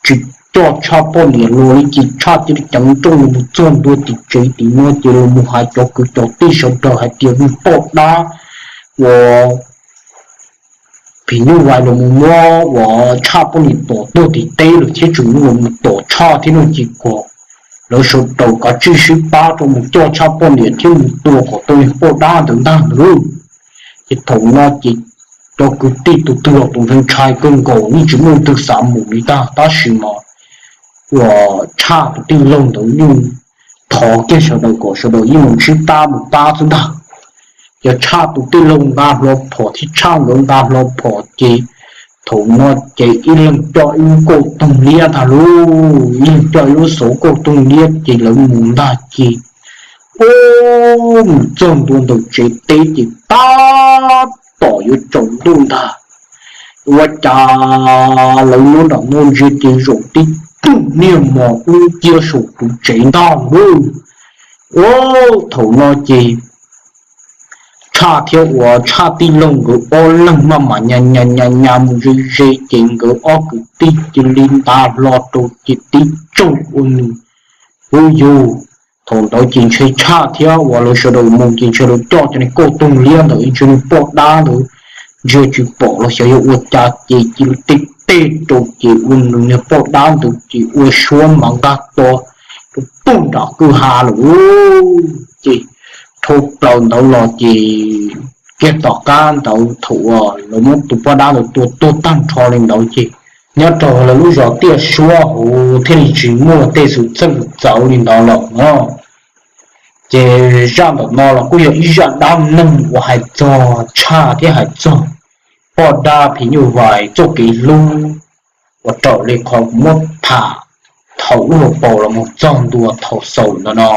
tsis coj Tshaj poj niam los li ces Tshaj cia li ceev nrooj los mus txog ntua tim tsev tim no ces los mus hais cov kwv cov tij sawv daws hais tias niag poj dab uas phim nyuj vais los mus muab uas Tshaj poj niam tom tuag tim teb lawm thiab tseem los mus tom Tshaj thiab no ces kom lawv sawv daws kav tsij sib pab rau mus coj Tshaj poj niam thiab mus tua kom tau niag poj dab ntawd ntag ntag lauj. Ces thaum no ces cov kwv tij tus twg los tus ntshai ntshai kawg nkaus yeej tsis muaj leej twg xav mus li ntag tab sis mas uas Tshaj tus tij laug ntawd yeej thov kiag sawv daws kom sawv daws yeej mus sib pab mus pab xwb ntag. Ces Tshaj tus tij laug nqa hlo phom thiab Tshaj nkawd nqa hlo phom ces thaum no ces ib leeg coj ib lub kauj toog liab ntag lauj, ib leeg coj ib lub xauv kauj toog liab ces lawv mus ntag ces ua mus txog ntua ntawm tsev teb ces tab tom yuav tsaus ntuj ntag. Ua cas lawv nyob nram no ntsia ces zaum tib tug niag mos dub nciab saum tus tsev ntag lauj. Ua thaum no ces Tshaj thiab uas Tshaj tij laug nkawd ob leeg maj mam nyas nyas nyas nyas mus ze ze ces nkawd ob kwv tij cia li nta hlo rau ces tib tsaug ua nws. Ub yus, thaum ntawd ces ntshe Tshaj thiab uas lawv sawv daws mus ces ntshe lawv coj cov niag kauj toog liab ntawd ntshe niag poj dab ntawd ntsia tsis pom los xyov yog ua cas ces cia li tej tej rau ces ua nws niag poj dab ntawd ces ua suab mas nqaj to rau pug nram kwj ha lawm. Ces dhau plaws ntawd los ces kiag tom qab ntawd thaum uas lawv muab tus poj dab ntawd tua tuag tag nrho li ntawd ces nyob rau lawv lub zos Tiaj Suab hauv thiaj li tsis muaj tej xwm txheej txawv li ntawd lawm no. Ces zaj ntawm no los kuj yog ib zaj dab neeg uas hais txog tshaj thiab hais txog poj dab phim nyuj vais txoj kev hlub uas raws li qhov kuv muab tham thaum ub hauv paus los mus txog ntua thaum xaus ntawm no.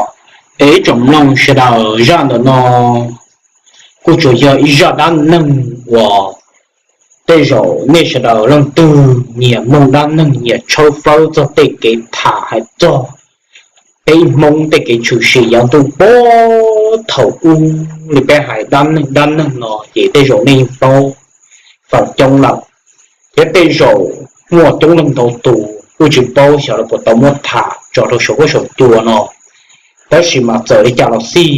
Es ib tsoom mloog sawv daws, zaj ntawm no kuj tsuas yog ib zaj dab neeg uas tej zaum nej sawv daws leej twg nyiam mloog dab neeg nyiam tshawb fawb txog tej kev tham hais txog peb Hmoob tej kev tshwm sim yav ntuj puag thaum ub li peb hais dab neeg dab neeg no ces tej zaum nej yeej paub feem coob lawm. Thiab tej zaum muaj coob leej ntau tus kuj tsis paub xyov lawv puas tau muab tham tso rau saum huab saum cua no. Tab sis mas txawm li cas los xij,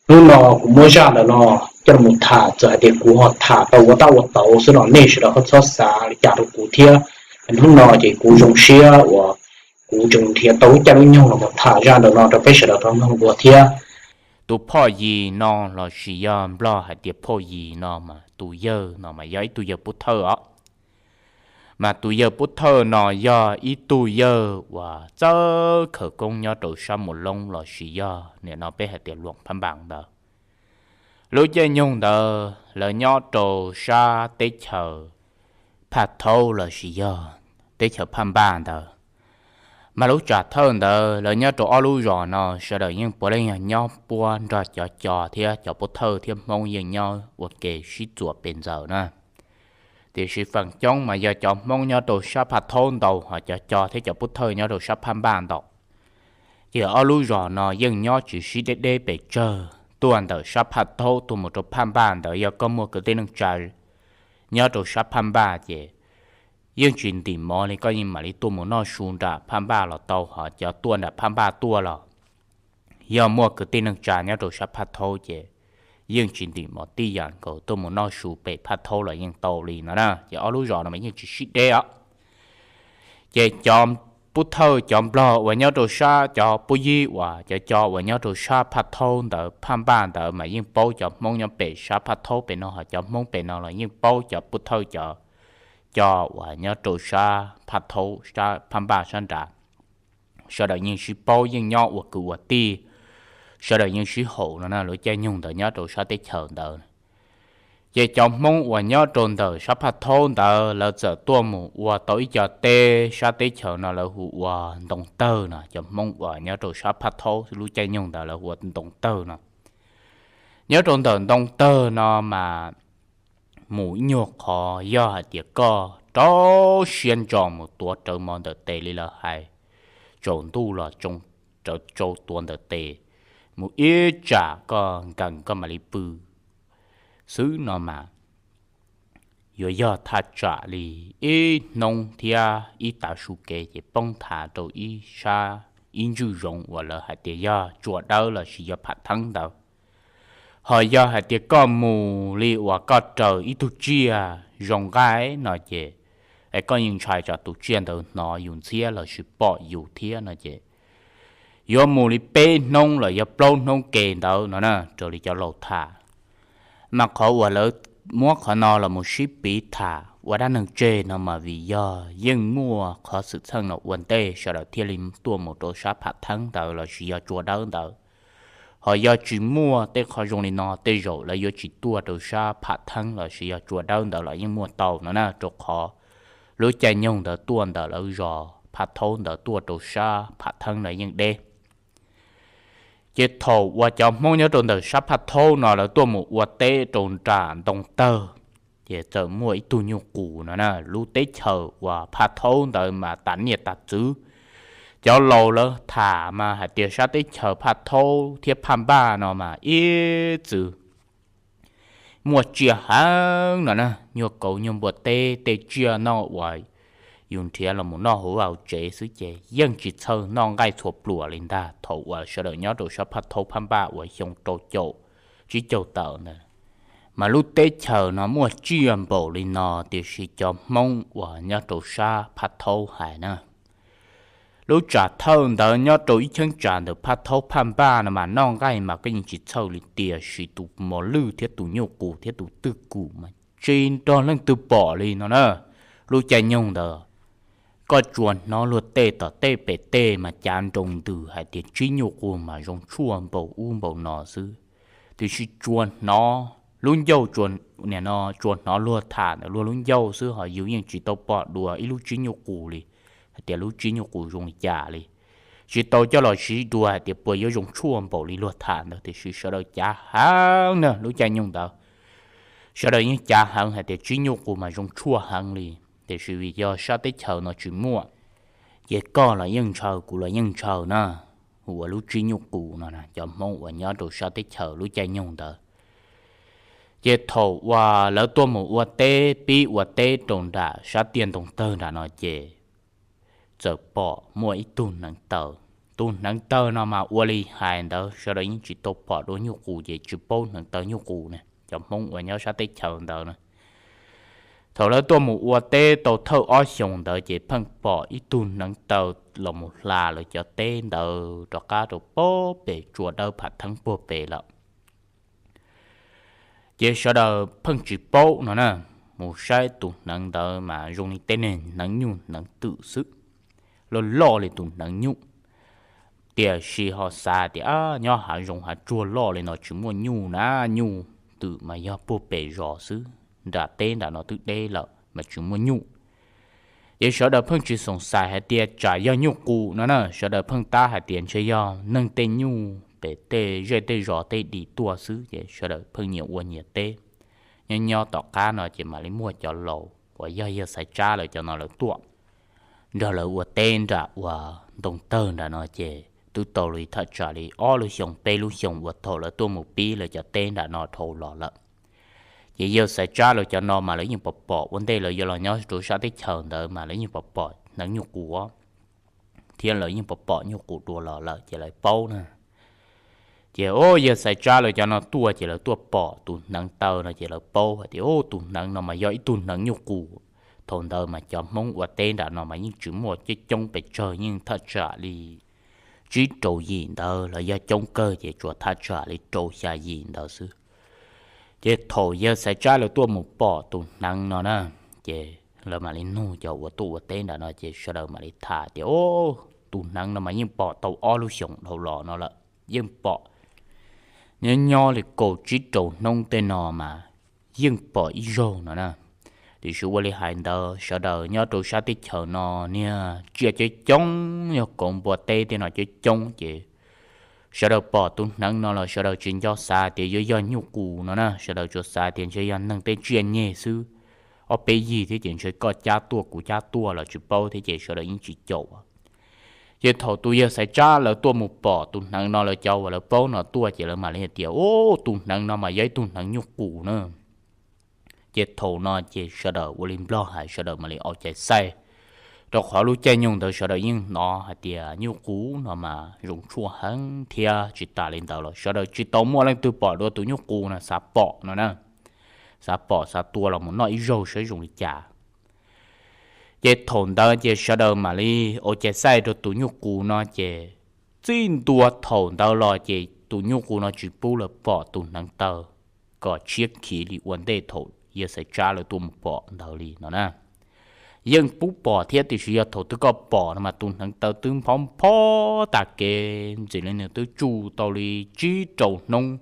hnub no kuv muab zaj ntawm no coj los tham, txawm hais tias kuv ho tham tau ua tab ua tau xwb los nej sawv daws ho txhob xav li cas rau kuv thiab. Hnub no ces kuv zoo siab uas kuv tseem nrhiav tau lub caij lub nyoog los tham zaj ntawm no rau peb sawv daws tau mloog dua thiab. Tus phoj yim no los sis yog Nplog hais tias phoj yim no mas tus yawg no mas yog ib tug yawg pub thawj os. Mas tus yawg pub thawj no yog ib tug yawg uas txawj khawv koob nyob rau sab Muas Loob los sis yog nim no peb hais tias Luam Phab Npas ntawd. Lub caij nyoog ntawd lawv nyob rau sab teb chaws Phaj Thaub los sis yog teb chaws Phaj Npaj ntawd. Mas lub tsam thawj ntawd lawv nyob rau ob lub zos no sawv daws yeej puav leej yog nyob puab nrog cov Co thiab cov Pub Thawj thiab Hmoob yeej nyob ua ke sib txuas pes ntxaws na. Tiam sis feem coob mas yog cov Hmoob nyob rau sab Phaj Thaub ntau, ho cov Co thiab cov Pub Thawj nyob rau sab Phaj Npaj ntau. Ces ob lub zos no yeej nyob tsis sib deb deb pes tsawg, tuaj ntawm sab Phaj Thaub tuaj mus rau Phaj Npaj ntawd yog koj muaj kwv tij neej tsa nyob rau sab Phaj Npaj ces yeej tsis ntim mov li, koj yeej mam li tuaj mus noj su nram Phaj Npaj los tau, ho cov tuaj nram Phaj Npaj tuaj los yog muaj kwv tij neej tsa nyob rau sab Phaj Thaub ces yeej tsis ntim mov tib yam nkaus, tuaj mus noj su pem Phaj Thaub los yeej tau li no na. Ces ob lub zos no mas yeej tsis sib deb os. Ces cov Pub Thawj cov Nplog uas nyob rau sab, cov Pub Yib uas cov Co uas nyob rau sab Phaj Thaub ntawd Phaj Npaj ntawd mas yeej paub cov Hmoob nyob pem sab Phaj Thaub pem no, ho cov Hmoob pem no los yeej paub cov Pub Thawj cov Co uas nyob rau sab Phaj Thaub sab Phaj Npaj sab nrad. Sawv daws yeej sib paub yeej nyob ua kwv ua tij, sawv daws yeej sib haum no na, lub caij nyoog ntawd nyob rau sab teb chaws ntawd. Ces cov Hmoob uas nyob rau ntawm sab Phaj Thaub ntawd lawv txawm tuaj mus ua tau ib co teb sab teb chaws no lawv hu ua Ntoo Tawg no, cov Hmoob uas nyob rau sab Phaj Thaub lub caij nyoog ntawd lawv hu ua Ntoo Tawg no. Nyob rau ntawm Ntoo Tawg no mas mus ib nyuag qhov yog hais tias koj rau siab ntso mus tuav rawv mov ntawm tes li lawv hais, tsaus ntuj los rawv tsau tuav ntawm tes, mus ib tsam koj nkees koj mam li pw xwb no mas yuav yog thaj tsam li ib hnub thiab ib tav su kev ces poob thav rau ib sab, ib ntswj zoov uas lawv hais tias yog Tsua Dawb los sis yog Pham Theeb ntawd. Ho yog hais tias koj mus li uas koj raws ib tug tsiaj zoo nqaij no ces, es koj yeej ntshai tsam tus tsiaj ntawd hnov yus ntxhiab los sis pom yus thiab no ces yuav mus li peb hnub los yog plaub hnub ke ntawd no na, raws li cov laus tham. Mas qhov uas lawv muab qhov no los mus sib piv tham ua dab neeg tseg no mas vim yog yeej muaj qhov xwm txheej no ua ntej sawv daws thiaj li tuaj mus rau sab Pham Theeb ntawd los sis yog Tsua Dawb ntawd. Ho yog tsis muaj tej qhov zoo li no tej zaum lawv yuav tsis tuaj rau sab Pham Theeb los sis yog Tsua Dawb ntawd los yeej muaj tau no na, rau qhov lub caij nyoog ntawd tuaj ntawm lawv zos Phaj Thaub ntawd tuaj rau sab Pham Theeb ntawd yeej deb. Ces thaum uas cov Hmoob nyob rau ntawm sab Phaj Thaub no lawv tuaj mus ua teb rau nram Ntoo Tawg, ces txawm muaj ib tug nyuj qus no na, lub teb chaws uas Phaj Thaub ntawd mas tas niaj tas txwv. Cov laus lawv tham mas hais tias sab teb chaws Phaj Thaub thiab Phaj Npaj no mas ib txwm muaj tsiaj heev no na, nyuag kauv nyuag npua teb tej tsiaj noj uas yus nrhiav los mus noj hauv hauv tsev xwb ces yeej tsis txhawj noj nqaij txhua pluas li ntag thaum uas sawv daws nyob rau sab Phaj Thaub Phaj Npaj uas xyoo rau caum tsib caug tawm ntawd. Mas lub teb chaws no muaj tsiaj npaum li no, tiam sis cov Hmoob uas nyob rau sab Phab Thaub hais na, lub tsam thawj ntawd nyob rau ib cheeb tsam ntawm Phab Thaub Phaj Npaj no mas noj nqaij mas koj yeej tsis txhawj li, tiam sis tus mos lwj thiab tus nyuj qus thiab tus twj kum mas tsis nrog leej twg pom li no na. Lub caij nyoog ntawd koj tsuas hnov luag tej tom tej pem tej mas cav nroo ntws hais tias tsib nyuj qus mas zoo tshuaj npaum ub npaum no xwb, tiam sis tsuas hnov lub ncauj, nim no tsuas hnov luag tham ntawm luag lub ncauj xwb, ho yus yeej tsis tau pom dua ib lub tsib nyuj qus li, hais tias lub tsib nyuj qus zoo li cas li. Tsis tau coj los siv dua hais tias puas yuav zoo tshuaj npaum li luag tham ntawd, tiam sis sawv daws cav heev na. Lub caij nyoog ntawd sawv daws yeej cav heev hais tias tsib nyuj qus mas zoo tshuaj heev li, tiam sis vim yog sab teb chaws no tsis muaj, ces koj los yeej ntshaw, kuv los yeej ntshaw na. Uas lub tsib nyuj qus no cov Hmoob uas nyob rau sab teb chaws lub caij nyoog ntawd, ces thaum uas lawv tuaj mus ua teb, pib ua teb rau nram sab tiaj ntoo tawg nram no ces txawm pom muaj ib tug hneev taw. Tus hneev taw no mas ua li hais ntawd sawv daws yeej tsis tau pom dua nyuj qus ces tsis paub hneev taw nyuj qus na, cov Hmoob uas nyob sab teb chaws ntawd na. Thaum lawv tuaj mus ua teb tau thawj ob xyoos ntawd ces pheej pom ib tug hneev taw los mus hla lawv cov teb ntawd rov qab rau puag pem tsua dawb pham theeb puag pem lawm. Ces sawv daws pheej tsis paub no na, mus saib tus hneev ntawd mas zoo li tej niag hneev nyuj hneev twm xwb, loj loj li tus hneev nyuj. Tiam sis ho xav tias nyob hav zoov hav tsuag loj li no tsis muaj nyuj na, nyuj twm mas yog puag pem zos xwb, nram teb nram no twb deb lawm mas tsis muaj nyuj. Ces sawv daws pheej tsis xoom xais hais tias tsam yog nyuj qus no na, sawv daws pheej tab hais tias ntshe yog neeg tej nyuj pem tej zej tej zos tej dim tuaj xwb, ces sawv daws pheej nyias ua nyias teb. Nyob nyob tom qab no ces mam li muaj cov laus uas yog yawg Xaiv Tsab lawv cov no lawv tuaj nrog lawv ua teb nram uas ntoo tawg nram no ces twb tau li thaj tsam li ob lub xyoo peb lub xyoo uas thaum lawv tuaj mus pib lawv cov teb nram no dhau los lawm. Ces yawg Xaiv Tsab lawv cov no mas lawv yeej pom pom, ua ntej lawv yuav los nyob rau sab teb chaws ntawd mas lawv yeej pom pom hneev nyuj qus thiab lawv yeej pom pom nyuj qus dua los lawm ces lawv paub na. Ces o, yawg Xaiv Tsab lawv cov no tuaj ces lawv tuaj pom tus hneev taw no ces lawv paub hais tias o, tus hneev no mas yog ib tug hneev nyuj qus. Thaum ntawd mas cov Hmoob ua teb nram no mas yeej tsis muaj coob coob pes tsawg, yeej thaj tsam li tsib rau yim ntawd los yog coob kawg ces tsuas thaj tsam li rau xya yim ntawd xwb. Ces thaum yawg Xaiv Tsab lawv tuaj mus pom tus hneev no na, ces lawv mam li nug cov uas tuaj ua teb nram no ces sawv daws mam li tham tias o, tus hneev no mas yeej pom tau ob lub xyoos dhau los no lawm, yeej pom nyob nyob li kaum tsib rau hnub tej no mas yeej pom ib zaug no na. Tiam sis ua li hais ntawd sawv daws nyob rau sab teb chaws no niag tsiaj coob coob, yog kauv npua teb tej no coob coob ces sawv daws pom tus hneev no los sawv daws tsis nco xav tias yuav yog nyuj qus no na, sawv daws tsuas xav tias ntshe yog neeg tej tsiaj nyeg xwb, ob peb yig thiab ces ntshe koj cab tuaj kuv cab tuaj los tsis paub thiab ces sawv daws yeej tsis caum. Ces thaum tus yawg Xaiv Tsab lawv tuaj mus pom tus hneev no, lawv cov uas lawv paub no tuaj ces lawv mam li hais tias o, tus hneev no mas yog ib tug hneev nyuj qus na. Ces thaum no ces sawv daws ua li Nplog hais, sawv daws mam li au cai xaij, rau qhov lub caij nyoog ntawd sawv daws yeej hnov hais tias nyuj qus no mas zoo tshuaj heev thiab. Tsis tas li ntawd los sawv daws tsis tau muaj leej twg pom dua tus nyuj qus no, xav pom no na, xav pom xav tua los mus noj ib zaug saib zoo li cas. Ces thaum ntawd ces sawv daws mam li ua cai xaij rau tus nyuj qus no ces txij ntua thaum ntawd los ces tus nyuj qus no tsis pub lawv pom tus hneev taw kom tshiab khiv li ua ntej thaum yawg Xaiv Tsab lawv tuaj mus pom ntawd li no na. Yeej pub pom thiab, tiam sis yog thaum twg koj pom no mas tus hneev taw twb nphob nphob tag kev ntxiv li, nws twb tsuj tau li tsib rau hnub,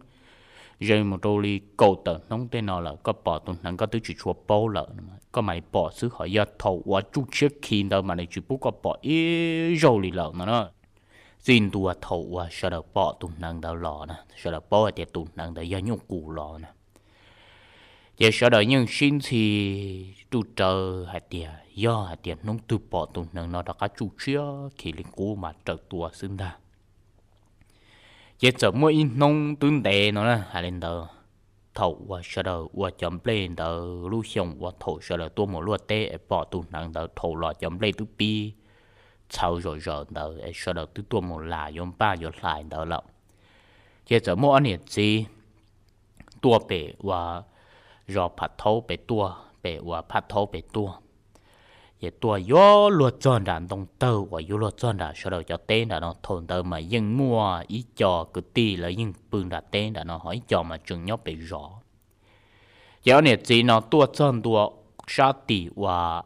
ze mus rau li kaum tawm hnub tej no lawm, koj pom tus hneev koj twb tsis tshua paub lawm, koj mam li pom xwb. Ho yog thaum uas tsuj tshiab khiv ntawd mas nws tsis pub koj pom ib zaug li lawm no na. Txij ntua thaum uas sawv daws pom tus hneev ntawd los na, sawv daws paub hais tias tus hneev ntawd yog nyuj qus los na. Ces sawv daws yeej sib ntxhi ruj rawv hais tias yog hais tias hnub twg pom tus hneev no rov qab tsuj tshiab khiv li qub mas raws tua xwb ntag. Ces txawm muaj ib hnub twb ntev no na, hais li ntawd, thaum uas sawv daws ua cov nplej ntawd, lub xyoo uas thaum sawv daws tuaj mus luaj teb es pom tus hneev ntawd dhau los cov nplej twb pib txhawv zom zaws ntawd es sawv daws twb tuaj mus las yuav npaj yuav hlais ntawd lawm. Ces txawm muaj ob niam txiv tuaj pem uas zos Pham Thaub pem tuaj, pem uas Pham Thaub pem tuaj. Ces tuaj yuav luag txog nram ntoo tawg uas yuav luag txog nram sawv daws cov teb nram no, thaum ntawd mas yeej muaj ib co kwv tij lawv yeej pw nram teb nram no, ho ib co mas tseem nyob pem zos. Ces ob niam txiv no tuaj txog ntua sab tim uas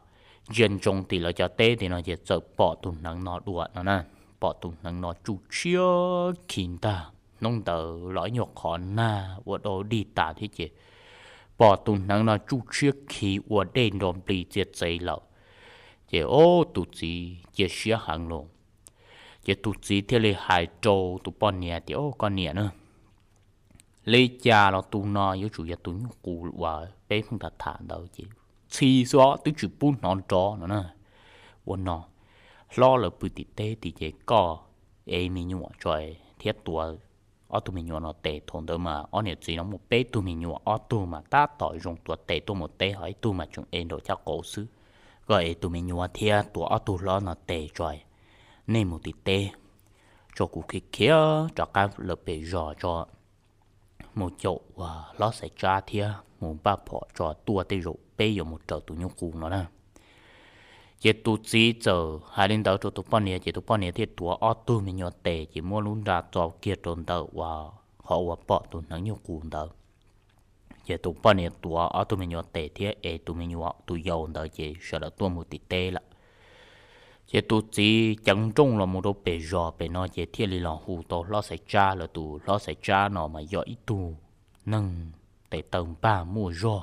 ntsia ntsoov tim lawv cov teb tim no ces txawm pom tus hneev no dua no na, pom tus hneev no tsuj tshiab khi ntag. Hnub ntawd los ib nyuag qhov nag ua dau dig tas thiab ces pom tus hneev no tsuj tshiab khi ua dej nro nplig txiav txev lawm. Ces ob tus txiv cia siab heev los, ces tus txiv thiaj li hais rau tus poj niam tias, Koj niam na, li cas los tus no yuav tsum yog tus nyuj qus uas peb pheej tham tham ntawd ces txhij xwb os, twb tsis pub hnov nrov no na. Ua no, hlob lawv pw tim teb tim ces koj ev me nyuam tso thiab tuav ob tug me nyuam no tes. Thaum ntawd mas ob niam txiv no muaj peb tug me nyuam, ob tug mas tab tom zoo tuav tes tuaj mus teb, ho ib tug mas tseem ev nraum caj qaum xwb. Koj ev tus me nyuam thiab tuav ob tug hlob no tes tso, nej mus tim teb, tso kuv khiav khiav rov qab lawm pem zos tso, mus caum uas hlob Xaiv Tsab thiab mus npaj phom tso, tuaj tej zaum peb yuav mus raws tus nyuj qus no na. Ces tus txiv txawm hais li ntawd rau tus poj niam ces tus poj niam thiaj tuav ob tug me nyuam tes ces muab lub nra txo kiag rau ntawm uas qhov uas pom tus hneev nyuj qus ntawd. Ces tus poj niam tuav ob tug me nyuam tes thiab ev tus me nyuam tus yau ntawd ces sawv daws tuaj mus tim teb lawm. Ces tus txiv ceev nrooj los mus rau pem zos pem no ces thiaj li los hu tau hlob Xaiv Tsab lawm. Tus hlob Xaiv Tsab no mas yog ib tug neeg tes taw npag muaj zog,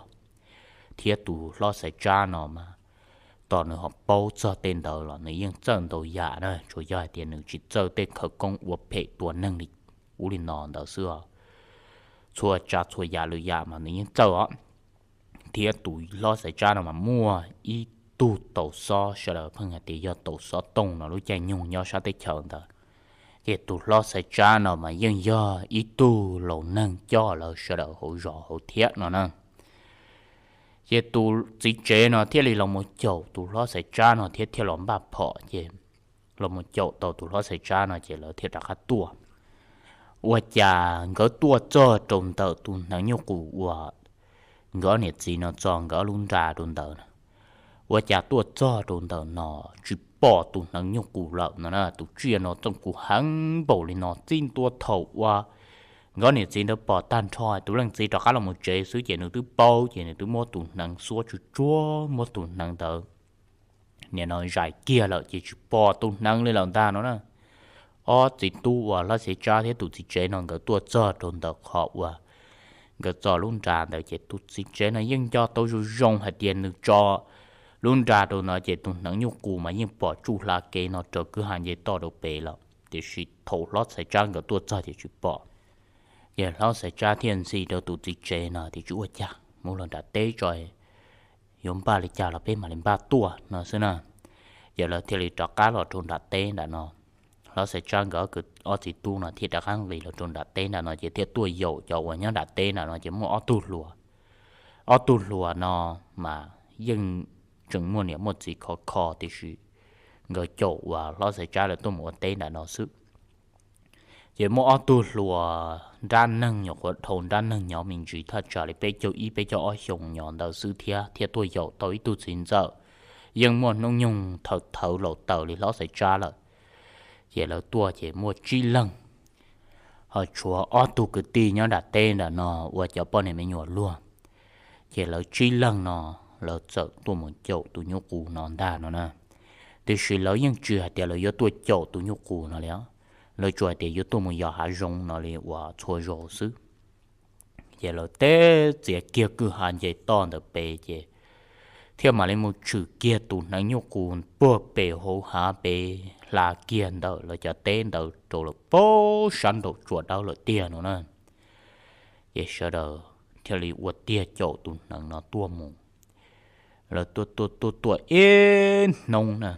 thiab tus hlob Xaiv Tsab no mas tos nws ho paub txog tej ntawd los nws yeej txawj ntau yam na, tsuas yog hais tias nws tsis txawj tej khawv koob ua phem tua neeg li ub li no ntawd xwb os. Txhua tsav txhua yam lwm yam mas nws yeej txawj os. Thiab tus hlob Xaiv Tsab no mas muaj ib tug tau xob, sawv daws pheej hais tias yog tau xob tooj no lub caij nyoog nyob sab teb chaws ntawd. Ces tus hlob Xaiv Tsab no mas yeej yog ib tug laus neeg coj lawv sawv daws hauv zos hauv thiab no na. Ces tus txiv tsev no thiaj li los mus caum tus hlob Xaiv Tsab no thiab thiaj los npaj phom ces los mus caum tau tus hlob Xaiv Tsab no ces lawv thiaj rov qab tuaj. Ua cas nkawd tuaj txog rau ntawm tus hneev nyuj qus uas nkawd ob niam txiv no txo nkawd ob lub nra rau ntawd, ua cas tuaj txog rau ntawm no tsis pom tus hneev nyuj qus lawm no na. Tus tsiaj no txooj kuv heev npaum li no, txij ntua thaum uas nkawd ob niam txiv ntawd pom tag nrho, tus leej txiv rov qab los mus tsev xwb ces nws twb paub, ces nws twb muab tus hneev xuab tsuj tsuag, muab tus hneev ntawd nim no zais kiag lawm ces tsis pom tus hneev li lawm ntag no na. Ob txiv tub uas hlob Xaiv Tsab thiab tus txiv tsev no nkawd tuaj txog rau ntawm qhov uas nkawd txo lub nra ntawd ces tus txiv tsev no yeej nco tau zoo zoo hais tias nws tso lub nra rau no ces tus hneev nyuj qus mas yeej pom tsuj hla kev no raws kwj ha nce toj rau pem lawm, tiam sis thaum hlob Xaiv Tsab nkawd tuaj txog ces tsis pom. Ces hlob Xaiv Tsab thiaj ntxhi rau tus txiv tsev no tias, Tsis ua cas, mus los nram teb tso, yuav npaj li cas los peb mam li npaj tuaj no xwb na. Ces lawv thiaj li rov qab los rau nram teb nram no. Hlob Xaiv Tsab nkawd ob txiv tub no thiaj rov qab nqis los rau nram teb nram no ces thiaj tuaj yaum cov uas nyob nram teb nram no ces muaj ob tug hluas. Ob tug hluas no mas yeej tseem muaj niam muaj txiv khov kho, tiam sis nkawd caum uas hlob Xaiv Tsab lawv tuaj mus ua teb nram no xwb. Ces muaj ob tug hluas nrab neeg nyuam qhuav dhau nrab neeg nyob me ntsis thaj tsam li peb caug ib peb caug ob xyoo nyob ntawd xwb thiab, thiaj tuaj yaum tau ib tug txiv ntxawm yeej muaj hnub nyoog thawm thawv laus taws li hlob Xaiv Tsab lawm. Ces lawv tuaj ces muaj tsib leeg, ho tshuav ob tug kwv tij nyob nram teb nram no ua cov poj niam me nyuam luag. Ces lawv tsib leeg no lawv txawm tuaj mus caum tus nyuj qus no ntag no na. Tiam sis lawv yeej tsis hais tias lawv yuav tuaj caum tus nyuj qus no li, lawv tsuas hais tias yuav tuaj mus yos hav zoov no li uas txhua zaus xwb. Ces lawv teb txiav kiag kwj ha nce toj ntawm pem ces thiaj mam li mus tshwm kiag tus hneev nyuj qus puag pem hauv hav pem hla kiag ntawm lawv cov teb ntawd rau lawm puag sab nraum tsua dawb lawm tiag no na. Ces sawv daws thiaj li ua tiag caum tus hneev no tuaj mus. Lawv tuaj tuaj tuaj tuaj ib hnub na,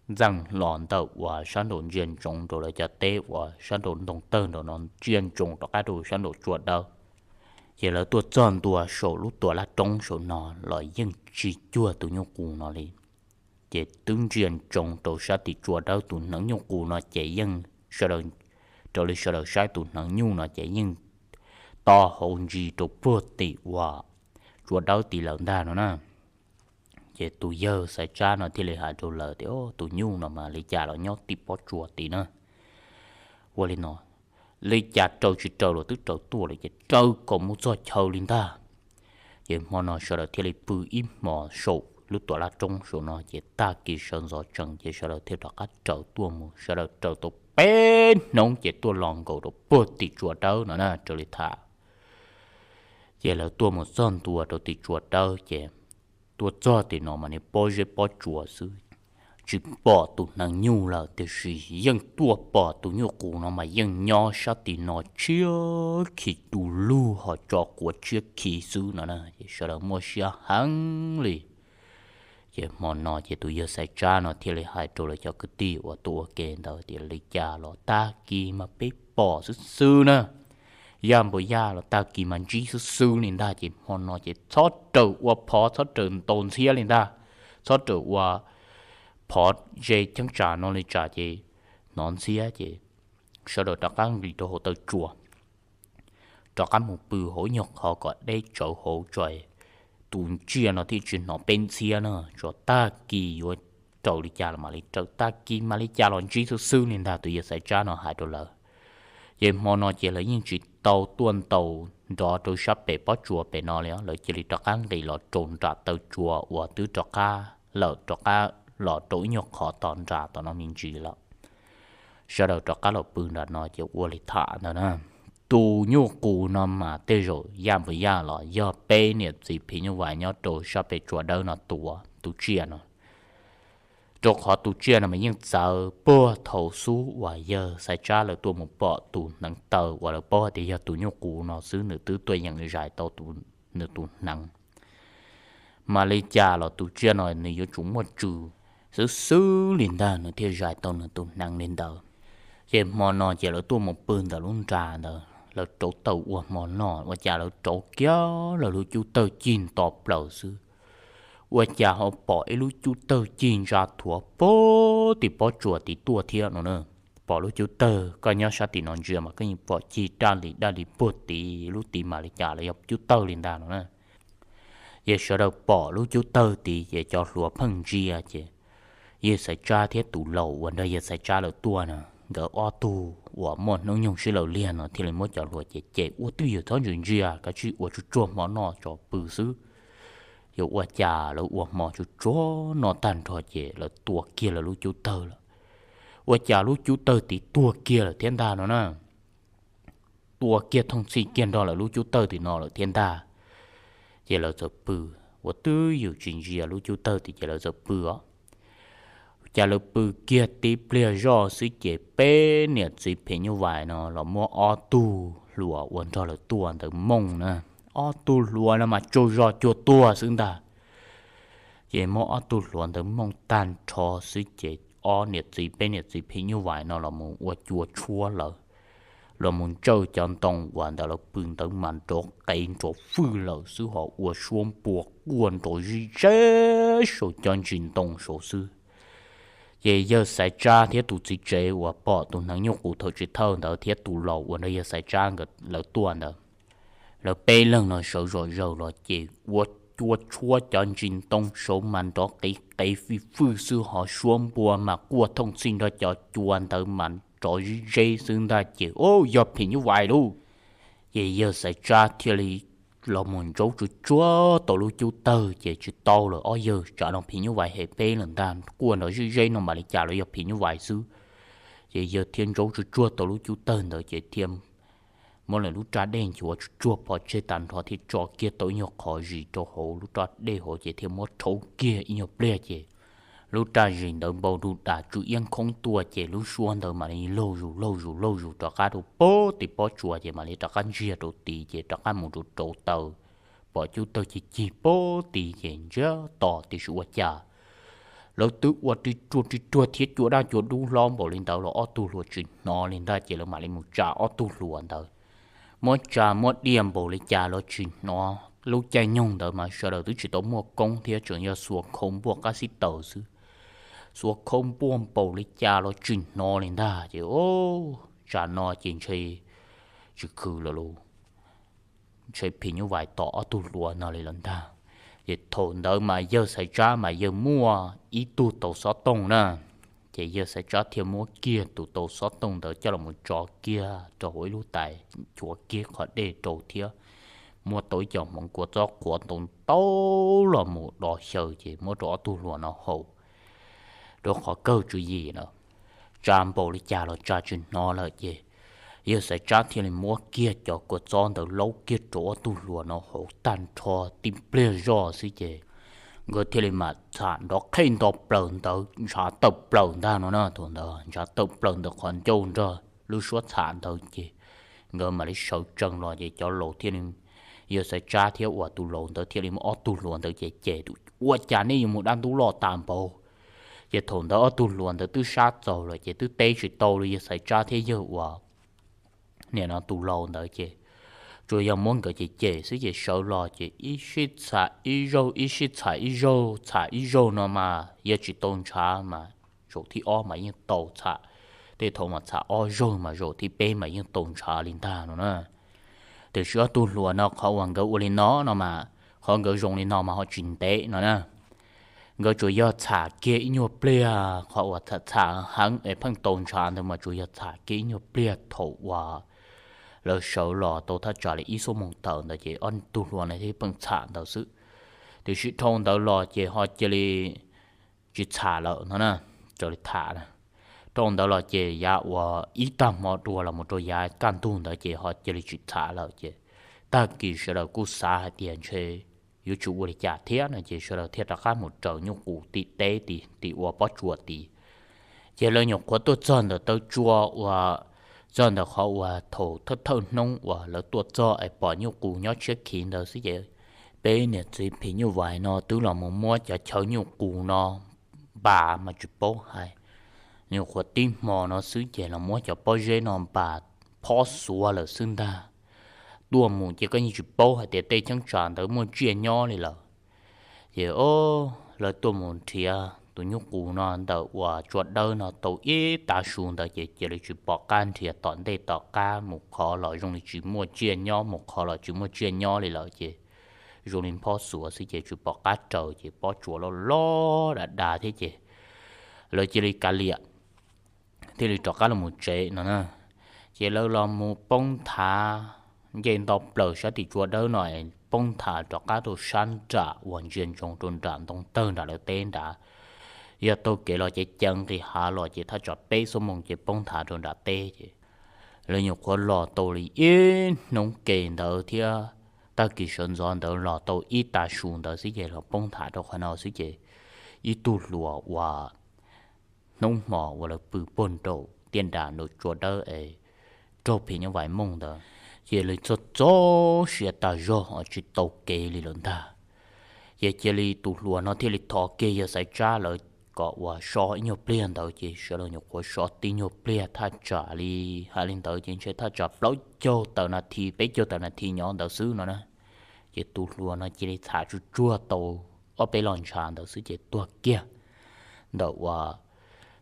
ntxeev los ntawm uas sab nraum ntsia ntsoov rau lawv cov teb uas sab nraum ntoo tawg nraum no ntsia ntsoov rov qab rau sab nraum tsua dawb. Ces lawv tuaj txog ntua saum lub tuam laj roob saum no los yeej tsis cuag tus nyuj qus no li. Ces twb ntsia ntsoov rau sab tim tsua dawb, tus hneev nyuj qus no ces yeej sawv daws, raws li sawv daws saib tus hneev nyuj no ces yeej to hauv ntsis rau puag tim uas tsua dawb tid lawm ntag no na. Ces tus yawg Xaiv Tsab no thiaj li hais rau lawv tias, Tus nyuj no mas li cas los nyob tim pob tsuas tid na. Ua li no, li cas raws tsis raws los twb raws tuaj lawm ces raws kom mus txog chaw li ntag. Ces hmo no sawv daws thiaj li pw ib hmos saum lub tuam laj roob saum no ces tag kis sawv ntxov tsees ces sawv daws thiaj rov qab raws tuaj mus, sawv daws raws tau peb hnub ces tuaj los nkaus rau puag tim tsua dawb no na raws li tham. Ces lawv tuaj mus txog ntua rau tim tsua dawb ces tuaj txog tim no mas niag pob zeb pob tsuas xwb, tsis pom tus hneev nyuj lawm, tiam sis yeej tuaj pom tus nyuj qus no mas yeej nyob sab tim no tshiab khi du lug ho tso quav tshiab khi xwb no na. Ces sawv daws muaj siab heev li. Ces hmo no ces tus yawg Xaiv Tsab no thiaj li hais rau lawv cov kwv tij uas tuaj ua ke ntawd tias, Li cas los tag kis mas peb pom xwb xwb na, yaj npua yaj los tag kis mas ntsib xwb xwb li ntag. Ces hmo no ces txhob raws ua phov, txhob raws ntaus ntxhiab li ntag, txhob raws ua phov ze cheeb tsam no li tsam ces hnov ntxhiab ces sawv daws rov qab nqis rau hauv taw tsua, rov qab mus pw hauv nyuag qhov kom deb tsawv hauv tso, tus tsiaj no thiaj tsis hnov peb ntxhiab na. Tso tag kis yuav raws li cas los mam li raws, tag kis mas li cas los ntsib xwb xwb li ntag, tus yawg Xaiv Tsab no hais rau lawv. Ces hmo no ces lawv yeej tsis tau tuaj ntaus nrov rau sab pem pob tsuas pem no li, lawv cia li rov qab nqis los rau nram taw tsua uas twb rov qab lawm, rov qab los rau ib nyuag qhov tom nram tom no me ntsis lawm. Sawv daws rov qab los pw nram no ces ua li tham ntawd na. Tus nyuj qus no mas tej zaum yaj npua yaj los yog peb niam txiv phim nyuj vais nyob rau sab pem tsua dawb no tua tus tsiaj no, rau qhov tus tsiaj no mas yeej txawv puag thaum xub uas yawg Xaiv Tsab lawv tuaj mus pom tus hneev taw uas lawv paub hais tias yog tus nyuj qus no xwb, nws twb tuaj yeem zais tau nws tus hneev. Mas li cas los tus tsiaj no nws yuav tsum muaj tswv xwb xwb li ntag nws thiaj zais tau nws tus hneev li ntawd. Ces hmo no ces lawv tuaj mus pw ntawm lub nra ntawd, lawv rauv taws ua hmo noj, ua cas lawv rauv kiag lawv lub cub tawg cig nto plaws xwb, ua cas ho pom ib lub cub tawg cig ntsa thuav puag tim pob tsuas tid tuaj thiab no na. Pom lub cub tawg, koj nyob sab tim no ntsia mas koj yeej pom cig daj li daj li puag tid, lub tid mas li cas los yog cub tawg li ntag no na. Ces sawv daws pom lub cub tawg tid ces cov hluas pheej ntsia ces yawg Xaiv Tsab thiab tus laus uas nrog yawg Xaiv Tsab lawv tuaj na, nkawd ob tug uas muaj hnub nyoog sib law liag no thiaj li muab cov hluas ces, Ces ua twj ywm txhob ntsia ntsia, kav tsij ua tsuag tsuag hmo noj tso pw xwb. Yuav ua cas lawv ua hmo tsuag tsuag noj tag nrho ces lawv tua kiag lawv lub cub tawg lawm. Ua cas lub cub tawg tid tuag kiag lawm thiab ntag no na. Tua kiag thooj txhij kiag nrog lawv lub cub tawg tim no lawm thiab ntag. Ces lawv txawm pw, ua twj ywm tsis ntsia lub cub tawg tid ces lawv txawm pw os. Cas lawv pw kiag tib pliag zoj xwb ces peb niam txiv phim nyuj vais no los muab ob tug hluas uas nrog lawv tuaj ntawd mooj na. Ob tug hluas no mas tsaug zog cuag tuag xwb ntag. Ces muab ob tug hluas ntawd mooj tag nrho xwb ces ob niam txiv peb niam txiv phim nyuj vais no los mus ua cua tshuab lawm, los mus ntsawj cov ntoo uas ntawd lawv pw ntawd mas nrov qev nrov fwj lawm xwb, ho ua suab npua quaj nrov zib zeb saum cov ntsis ntoo saud xwb. Ces yawg Xaiv Tsab thiab tus txiv tsev uas pom tus hneev nyuj qus thaum tsis thawj ntawd thiab tus laus uas nrog yawg Xaiv Tsab nkawd lawv tuaj ntawd, lawv peb leeg no sawv zom zaws los ces ua cua tshuab cov ntsis ntoo saud mas nrov qev qev fij fwj xwb, ho suab npua mas quaj thooj txhij nrog cov cua ntawd mas nrov zib zeb xwb ntag. Ces, Au, yog phim nyuj vais lauj! Ces yawg Xaiv Tsab thiaj li los mus ntsaub tsuag tsuag tau lub cub tawg ces tsis tau lawm, Ob yawg, tsam no phim nyuj vais hem peb lawm ntag, quaj nrov zib zeb no mam li cas los yog phim nyuj vais xwb. Ces yawg thiaj ntsaub tsuag tsuag tau lub cub tawg ntawd ces thiaj muab lawm lub raj dej nchuav tsuag tsuag pov tseg tag nrho thiaj tso kiag tau ib nyuag qhov zis rau hauv lub raj dej hauv ces thiaj muab rhaub kiag ib nyuag pliag ces lub raj zis ntawd npau nruj das tsw iab nkhoob tuaj ces lub suab ntawd mam li laug zus laug zus laug zus rov qab rau puag tim pob tsuas ces mam li rov qab ntsiag rau tid ces rov qab mus rau rauv taws, pom cub tawg cig cig puag tid ces ntsiag to tiam sis ua cas lawv twb ua ri ruag ri ruag thiab cua daj cua dub hlob npaum li ntawd los ob tug hluas tsis hnov li ntag ces lawv mam li mus tsa ob tug hluas ntawd. Muab tsa muab diaj npaum li cas los tsis hnov. Lub caij nyoog ntawd mas sawv daws twb tsis tau muaj koob thiab tseem yog xuas khau npuaj qab xib taws xwb. Xuas khau npuaj npaum li cas los tsis hnov li ntag ces, Au, tsam no ces ntshe tsis khwv lawm lauj. ntshe phim nyuj vais tom ob tug hluas no li lawm ntag. Ces thaum ntawd mas yawg Xaiv Tsab mas yawg muaj ib tug tau xob tooj na, ces yawg Xaiv Tsab thiaj muab kiag tus tau xob tooj ntawd coj los tso kiag rau hauv ib lub tais, nchuav kiag qhov dej rau thiab muab tau ib co hmoov kua txob qhuav ntau ntau los mus do xyaw ces muab rau ob tug hluas no haus rau qhov kawg tswv yim na. Tsa npaum li cas los tsa tsis hnov lawm ces yawg Xaiv Tsab thiaj li muab kiag cov kua txob ntawd laub kiag rau ob tug hluas no haus tag nrho tib pliag zoj xwb ces nkawd thiaj li mam txham nrov qhej nto plaws ntawd ntshav tawm plaws ntag no na. Thaum ntawd ntshav tawm plaws ntawm qhov ncauj nrog lub suab txham ntawd ces nkawd mam li sawv tsees los ces cov laus thiaj li, yawg Xaiv Tsab thiab uas tus laus ntawd thiaj li muab ob tug hluas ntawd ces cem, ua cas nej yuav mus dab ntub loj tas npaum. Ces thaum ntawd ob tug hluas ntawd twb sab txaus lawm ces twb teb tsis tau li yawg Xaiv Tsab thiab yawg uas nim no tus laus ntawd ces tsuas yog muab nkawd cem cem xwb ces sawv los ces ib sij txham ib zaug, ib sij txham ib zaug, txham ib zaug no mas yog tsis tau ntshav mas zaum thib ob mas yeej tau txham, tej thaum mas txham ob zaug mas zaum thib peb mas yeej tau ntshav li ntag no na. Tiam sis ob tug hluas no qhov uas nkawd ua li no no mas qhov nkawd zoo li no mas ho tsis ntev no na. Nkawd tsuas yog txham kiag ib nyuag pliag, qhov uas txham txham heev es pheej tau ntshav ntawd mas tsuas yog txham kiag ib nyuag pliag thaum uas lawv sawv los tau thaj tsam li ib xuab moos tawm ntawd ces ob tug hluas no thiaj pheej txham ntawd xwb. Tiam sis dhau ntawd los ces ho cia li tsis txham lawm no na, raws li tham na. Dhau ntawd los ces yav uas ib tag hmo dua los mus rau yav kaj ntug ntawd ces ho cia li tsis txham lawm ces tag kis sawv daws kuj xav hais tias ntshe yuav tsum ua li cas thiab no ces sawv daws thiaj rov qab mus raws nyuj qus tim teb tim ua pob tsuas tid. Ces lawv nyuam qhuav tuaj txog ntawm taw tsua uas txog ntawm qhov uas thaum thawj thawj hnub uas lawv tuaj txog es pom nyuj qus nyob tshiab khiv ntawd xwb ces peb niam txiv phim nyuj vais no twb los mus muab cov chaw nyuj qus no npas mas tsis paub hais. Nyuam qhuav tib hmo no xwb ces los muab cov pob zeb no npas phob xuav lawm xwb ntag. Tuaj mus ces koj yeej tsis paub hais tias tej cheeb tsam ntawd muaj tsiaj nyob li lawm. Ces o, lawv tuaj mus nrhiav tus nyuj qus no ntawm uas tsua dawb no tau ib tav su ntawd ces cia li tsis pom qab nrhiav tom ntej tom qab, mus qhov los zoo li tsis muaj tsiaj nyob, mus qhov los tsis muaj tsiaj nyob li lawm ces zoo li phob xuav xwb ces tsis pom qab raws ces pob tsuas loj loj dav dav thiab ces lawv cia li kav liam thiaj li rov qab los mus tsev no na. Ces lawv los mus poob nthav nce nto plaws sab tim tsua dawb no, poob nthav rov qab rau sab nram uas ntsia ntsoov rau nram ntoo tawg nram lawv teb nrad. Yog taug kev los ces ceev nqis hav los ces thaj tsam peb xuab moos ces poob nthav rau nram teb ces lawv nyuam qhuav los tau li ib hnub ke ntawd thiab tag kis sawv ntxov ntawd los tau ib tav su ntawd xwb ces los poob nthav rau qhov no xwb ces ib tug hluas uas hnub hmo uas lawv pw puag nraum tiaj nram nraum tsua dawb es raug phim nyuj vais mooj ntawd, ces lawv txog txog siav tas zog tsis tau kev li lawm ntag. Ces cia li tus hluas no thiaj li thov kiag yawg Xaiv Tsab lawv kom uas so ib nyuag pliag ntawd ces sawv daws nyuam qhuav so tib nyuag pliag thaj tsam li, hais li ntawd ces ntshe thaj tsam plaub caug tawm nas this peb caug tawm nas this nyob ntawd xwb no na. Ces tus hluas no cia li txham tsuj tsuag tau ob peb los ntshav ntawd xwb ces tuag kiag ntawm uas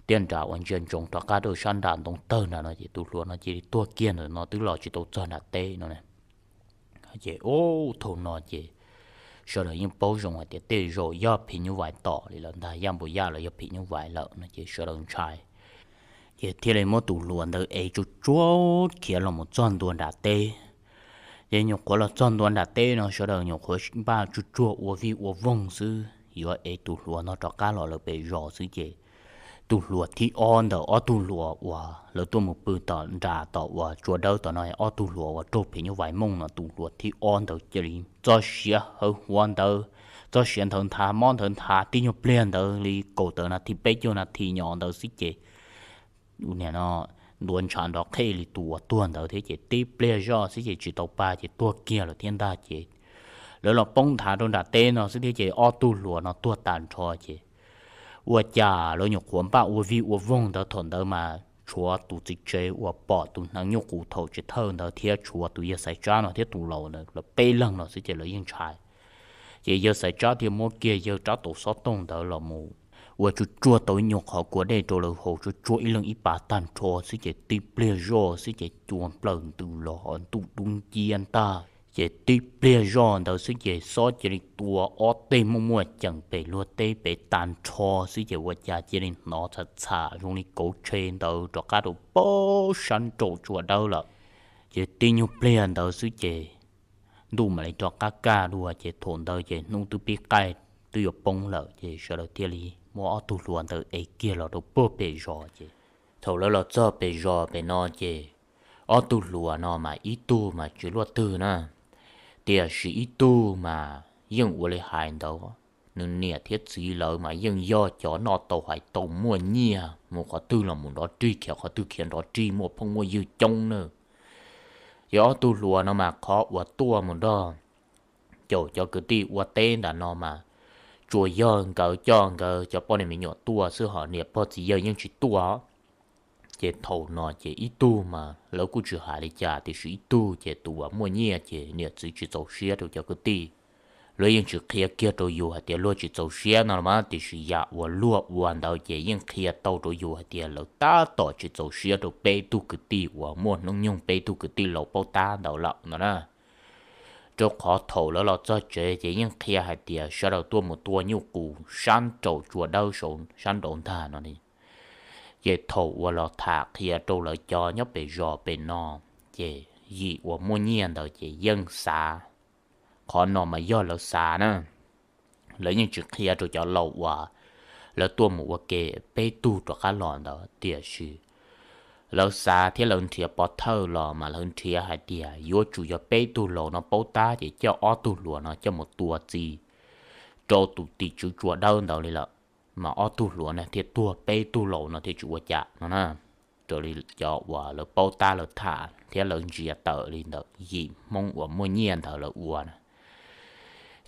tiaj nram uas ntsia ntsoov rov qab rau sab nram ntoo tawg nrad no ces tus hluas no cia li tuag kiag ntawm no twb los tsis tau txog nram teb no na. Ces ub thaum no ces sawv daws yeej paub zoo hais tias tej zaum yog phim nyuj vais tom li lawm ntag, yaj npua yaj los yog phim nyuj vais lawm no ces sawv daws ntshai. Ces thiaj li muab tus hluas ntawd ev tsuj tsuag khiav los mus txog ntua nram teb. Ces nyuam qhuav los txog ntua nram teb no sawv daws nyuam qhuav npaj tsuj tsuag ua vij ua voog xwb yuav ev tus hluas no rov qab los lawv pem zos xwb ces tus hluas thib ob ntawm ob tug hluas uas lawv tuaj mus pw tom nram tom uas tsua dawb tom no, ob tug hluas uas raug phim nyuj vais mooj no tus hluas thib ob ntawd cia li txoj siav hawv huav ntawd, txoj siav nthawv nthav mob nthawv nthav tib nyuag pliag ntawd li kaum tawm nas this peb caug nas this nyob ntawd xwb ces nim no ntuav ntshav nrov qhej li tus uas tuag ntawd thiab ces tib pliag zoj xwb ces tsis tau pa ces tuag kiag lawm thiab ntag ces lawv los poob nthav rau nram teb no xwb thiab ces ob tug hluas no tuag tas nrho ces ua cas lawv nyuam qhuav npaj ua vij ua voog ntawd thaum ntawd mas tshuav tus txiv tsev uas pom tus hneev nyuj qus thaum tsis thawj ntawd thiab tshuav tus yawg Xaiv Tsab no thiab tus laus ntawd lawv peb leeg no xwb ces lawv yeej ntshai. Ces yawg Xaiv Tsab thiaj muab kiag yawg rab tau xob tooj ntawd los mus ua tsuj tsuag tau ib nyuag qhov kua dej rau lawv haus tsuj tsuag ib leeg ib pas tag nrho xwb ces tib pliag zoj xwb ces cua nplawm ntws los ntuj dub nciab ntag. Ces tib pliag zoj ntawd xwb ces xob cia li tua ob teg muaj muaj ceem pem luag teb pem tag nrho xwb ces ua cas cia li hnov txham txham zoo li kauv tshe ntawd rov qab rau pab sab nraum tsua dawb lawm. Ces tib nyuag pliag ntawd xwb ces ntuj mam li rov qab kaj dua ces thaum ntawd ces hnub twb pib qaij twb yuav poob lawm ces sawv daws thiaj li muab ob tug hluas ntawd ev kiag los rau puag pem zos ces thaum lawv los txog pem zos pem no ces ob tug hluas no mas ib tug mas tsis luaj twg na, tiam sis ib tug mas yeej ua li hais ntawd, nws niam thiab txiv lawv mas yeej yog cov noj tau hais tau muaj nyiaj, mus qhov twg los mus nrov rig, khiav qhov twg khiav nrov rig, muaj phooj muaj ywg coob na. Ces ob tug hluas no mas qhov uas tuaj mus nrog caum cov kwv tij ua teb ntawm no mas tsuas yog nkawd coj nkawd cov poj niam me nyuam tuaj xwb ho niam pog txiv yawg yeej tsis tuaj. Ces thaum no ces ib tug mas lawv kuj tsis hais li cas tiam sis ib tug ces tus uas muaj nyiaj ces niam txiv tsis txaus siab rau cov kwv tij. Luag yeej tsis qhia kiag rau yus hais tias luag tsis txaus siab no los mas tiam sis yam uas luag ua ntawd ces yeej qhia tau rau yus hais tias lawv tab tom tsis txaus siab rau peb tug kwv tij uas muaj hnub nyoog peb tug kwv tij laus paub tab ntawd lawm no na. Rau qhov thaum lawv los txog tsev ces yeej qhia hais tias sawv daws tuaj mus tua nyuj qus sab nraum tsua dawb saum sab nraud ntag no. Ces thaum uas los tham qhia rau lawv cov nyob pem zos pem no, ces yim uas muaj nyiaj ntawd ces yeej xav, qhov no mas yog lawv xav na. Lawv yeej tsis qhia rau cov laus uas lawv tuaj mus ua ke peb tug rov qab los ntawd tiam sis lawv xav thiab lawv nrhiav pov thawj los mas lawv nrhiav hais tias yuav tsum yog peb tug laus no paub tab ces coj ob tug hluas no coj mus tua txi rau tus tim tswv tsua dawb ntawd li lawm, mas ob tug hluas no thiaj tuag, peb tug laus no thiaj tsis ua cas no na. Raws li cov uas lawv paub tab lawv tham thiab lawv ntsia tawm li ntawm yim Hmoob uas muaj nyiaj ntawd lawv ua na,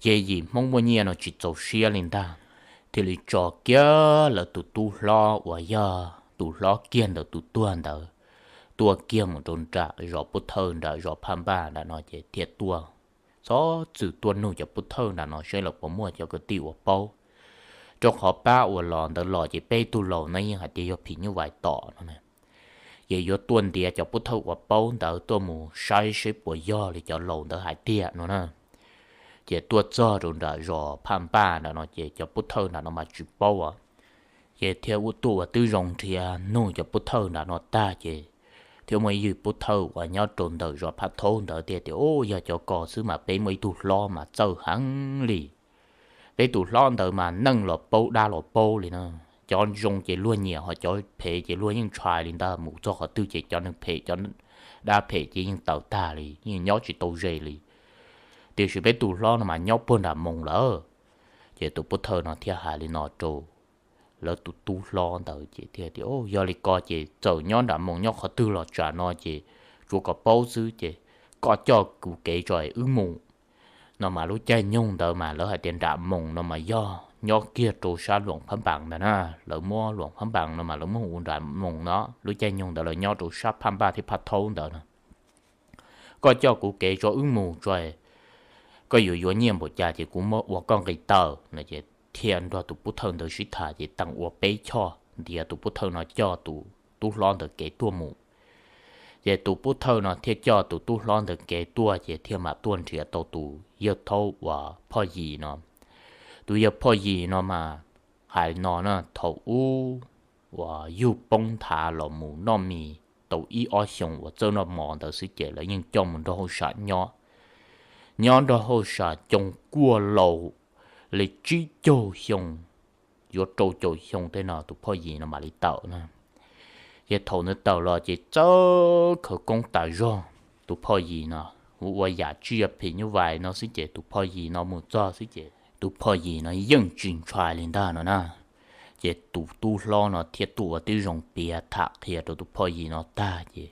ces yim Hmoob muaj nyiaj no tsis txaus siab li ntag, thiaj li tso kiag lawv tus tub hlob uas yog tus hlob kiag ntawm tus tuag ntawd tuaj kiag mus rau nram zos Pub Thawj nram zos Phaj Npaj nram no ces thiaj tuaj, txhob txwm tuaj nug cov Pub Thawj nram no seb lawv puas muaj cov kwv tij uas paub. Rau qhov pab uas los ntawd los ces peb tug laus no yeej hais tias yog phim nyuj vais tom no na, ces yuav tuaj ntiav cov Pub Thawj uas paub ntawd tuaj mus saib seb puas yog li cov laus ntawd hais tiag no na. Ces tuaj txog rau nram zos Phaj Npaj nram no ces cov Pub Thawj nram no mas tsis paub os. Ces thiaj ua tuaj ua twb zoo nrhiav nug cov Pub Thawj nram no tag ces thiaj muaj ib yim Pub Thawj uas nyob rau ntawm zos Phaj Thaub ntawd thiaj tias, Ub, yog cov ko xwb mas peb muaj ib tug hlob mas txawj heev li. Peb tus hlob ntawd mas neeg los paub dab los paub li na. Cov zoo ces luag nyiam ho cov phem ces luag yeej ntshai li ntag, mus txog qhov twg ces cov neeg phem cov dab phem ces yeej tawm tag li, yeej nyob tsis tau ze li. Tiam sis peb tus hlob no mas nyob puag nram moos lawm. Ces tus Pub Thawj no thiaj hais li no rau lawv tus tub hlob ntawd ces thiaj tias, Yog li ko ces txawm nyob nram moos nyob qhov twg los tsam no ces tsuav kom paub xwb ces koj coj kuv kev tso wb mus. No mas lub caij nyoog ntawd mas lawv hais tias nram moos no mas yog nyob kiag rau sab Luam Phab Npas ntawd na, lawv muab Luam Phab Npas no mas lawv muab hu ua nram moos no, lub caij nyoog ntawd lawv nyob rau sab Phaj Npaj thiab Phaj Thaub ntawd na. Koj coj kuv kev tso wb mus tso, koj yuav yuav nyiaj npaum cas ces kuv muab ua koj nqi taw no. Ces thiaj nrog tus Pub Thawj ntawd sib tham ces teem ua peb choj ntiav tus Pub Thawj no coj tus tub hlob ntawd kev tuaj mus. Ces tus Pub Thawj no thiaj coj tus tub hlob ntawd kev tuaj ces thiaj mam tuaj nrhiav tau tus yawg Thaub uas Phoj Yim no. Tus yawg Phoj Yim no mas hais no na, thaum ub uas yug poob nthav los mus noj mis tau ib ob xyoos uas txawj noj mov ntawd xwb ces lawv yeej coj mus nrog hauj sam nyob. Nyob nrog hauj sam coo kuaj laus li tsib caug xyoo, yuav rau caum xyoo tej no tus Phoj Yim no mam li tawm na. Ces thaum nws tawm los ces txawj khawv koob tas zog. Tus Phoj Yim no ua ua yam tsiaj phim nyuj vais no xwb ces tus Phoj Yim no mus txog xwb ces tus Phoj Yim no yeej tsis ntshai li ntag no na. Ces tus tub hlob no thiaj tuaj ua tib zoo piav tham qhia rau tus Phoj Yim no tag ces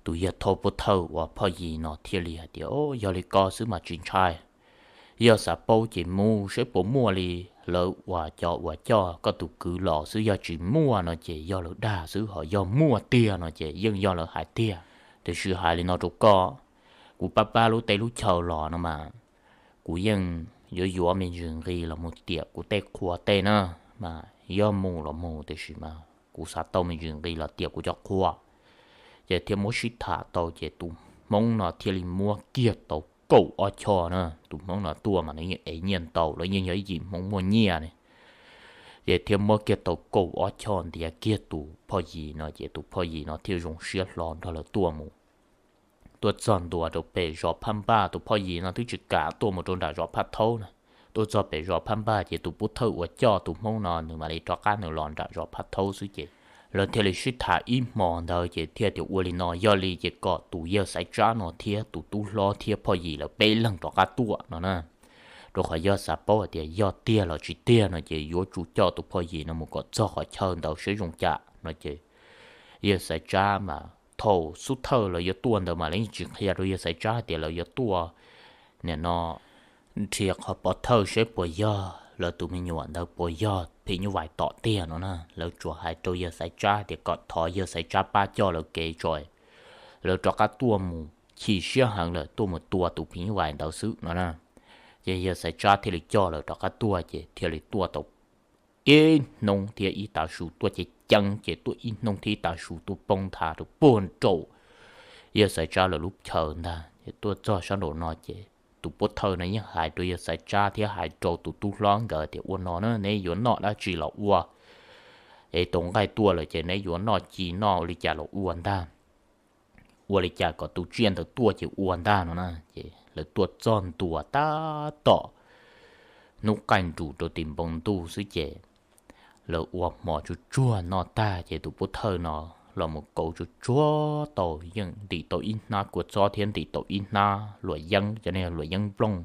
tus yawg Thaub Pub Thawj uas Phoj Yim no thiaj li hais tias, Yog li ko xwb mas tsis ntshai. Yog xav paub ces mus seb puas muaj li lawv uas cov uas coj koj tus kwv los xwb, yog tsis muaj no ces yog lawv dag xwb, ho yog muaj tiag no ces yeej yog lawv hais tiag. Tiam sis hais li no rau koj, kuv pab pab lub teb lub chaw los no mas kuv yeej yuav yuav me ntsis nqi los mus tiam kuv tej qhua tej na, mas yog mus los mus tiam sis mas kuv xav tau me ntsis nqi los tiam kuv cov qhua. Ces thiaj muab sib tham tau ces tus Hmoob no thiaj li muab kiag tau kaum ob choj na. Tus hmoob no tuaj mas nws yeej ev nyiaj ntau, lawv yeej yog ib yim hmoob muaj nyiaj ne. Ces thiaj muab kiag tau kaum ob choj ntiav kiag tus phoj yim no, ces tus phoj yim no thiaj zoo siab hlo nrog lawv tuaj mus. Tuaj txog ntua rau pem zos Phaj Npaj, tus phoj yim no twb tsis kam tuaj mus rau nram zos Phaj Thaub na. Tuaj txog pem zos Phaj Npaj ces tus pov thawj uas coj tus hmoob no nws mam li rov qab nws los nram zos Phaj Thaub xwb ces lawv thiaj li sib tham ib hmos ntawd ces thiaj tias ua li no, yog li ces kom tus yawg Xaiv Tsab no thiab tus tub hlob thiab phoj yim lawv peb leeg rov qab tuaj no na. Rau qhov yog xav paub hais tias yog tiag los tsis tiag no ces yuav tsum coj tus phoj yim no mus kom txog qhov chaw ntawd seb zoo cas no ces yawg Xaiv Tsab mas thaum xub thawj lawv yuav tuaj ntawd mas lawv yeej tsis qhia rau yawg Xaiv Tsab hais tias lawv yuav tuaj nim no nrhiav qhov pov thawj seb puas yog lawv tus me nyuam ntawd puas yog phim nyuj vais tom tiag no na. Lawv tsuas hais rau yawg Xaiv Tsab tias kom thov yawg Xaiv Tsab pab coj lawv kev tso, lawv rov qab tuaj mus chim siab heev lawm tuaj mus tua tus phim nyuj vais ntawd xwb no na. Ces yawg Xaiv Tsab thiaj li coj lawv rov qab tuaj ces thiaj li tuaj tau ib hnub thiab ib tav su, tuaj ceev ceev ces tuaj ib hnub thiab ib tav su tuaj poob nthav rau puag nraum yawg Xaiv Tsab lawv lub chaw ntag. Ces tuaj txog sab nraum no ces tus pov thawj no yeej hais rau yawg Xaiv Tsab thiab hais rau tus tub hlob nkawd tias ua no na, neb yuav noj dab tsi los ua, es tau nqaij tuaj lawm ces neb yuav noj ci noj li cas los ua ntag. Ua li cas kom tus tsiaj ntawd tuaj ces ua ntag no na. Ces lawv tuaj txog ntua tab tom hnub qaij nrus rau tim npoo ntuj xwb ces lawv ua hmo tsuag tsuag noj tag ces tus pov thawj no los mus kauv tsuag tsuag tau, yeej ntim tau ib hnab kua txob thiab ntim tau ib hnab luam yeeb, cov ne luam yeeb nplooj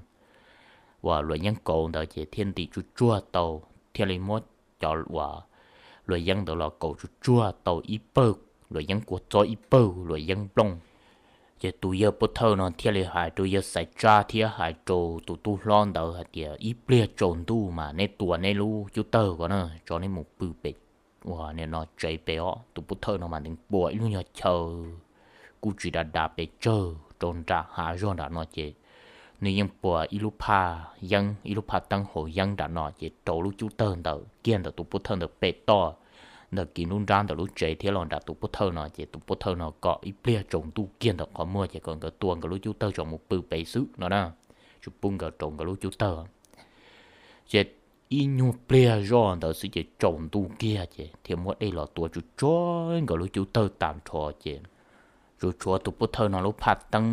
uas luam yeeb kauv ntawd ces thiaj ntim tsuag tsuag tau, thiaj li muab cov uas luam yeeb ntawd los kauv tsuag tsuag tau ib pawg luam yeeb kua txob ib pawg luam yeeb nplooj. Ces tus yawg pov thawj no thiaj li hais rau yawg Xaiv Tsab thiab hais rau tus tub hlob ntawd hais tias ib pliag tsaus ntuj mas neb tua neb lub cub tawg ko na, tso neb mus pw pem uas nim no tsev pem os. Tus pov thawj no mas nws pua ib lub nyuag chaw kuj tsis dav dav pes tsawg rau nram hav zog nram no ces nws yeej pua ib lub phaj yeeb, ib lub phaj teeb haus yeeb nram no ces rau lub cub tawg ntawd kiag ntawm tus pov thawj ntawd pem toj, ntawm kiv nruab nrab ntawm lub tsev thiab los nram tus pov thawj no ces tus pov thawj no kom ib pliag tsaus ntuj kiag ntawm qhov muag ces kom nkawd tua nkawd lub cub tawg tso mus pw pem xwb no na, tsis pub nkawd rau nkawd lub cub tawg. Ces ib nyuag pliag zoj ntawd xwb ces tsaus ntuj kiag ces thiaj muab dej los tua tsuag tsuag nkawd lub cub tawg tag nrho ces tsuas tshuav tus pov thawj no lub phaj teeb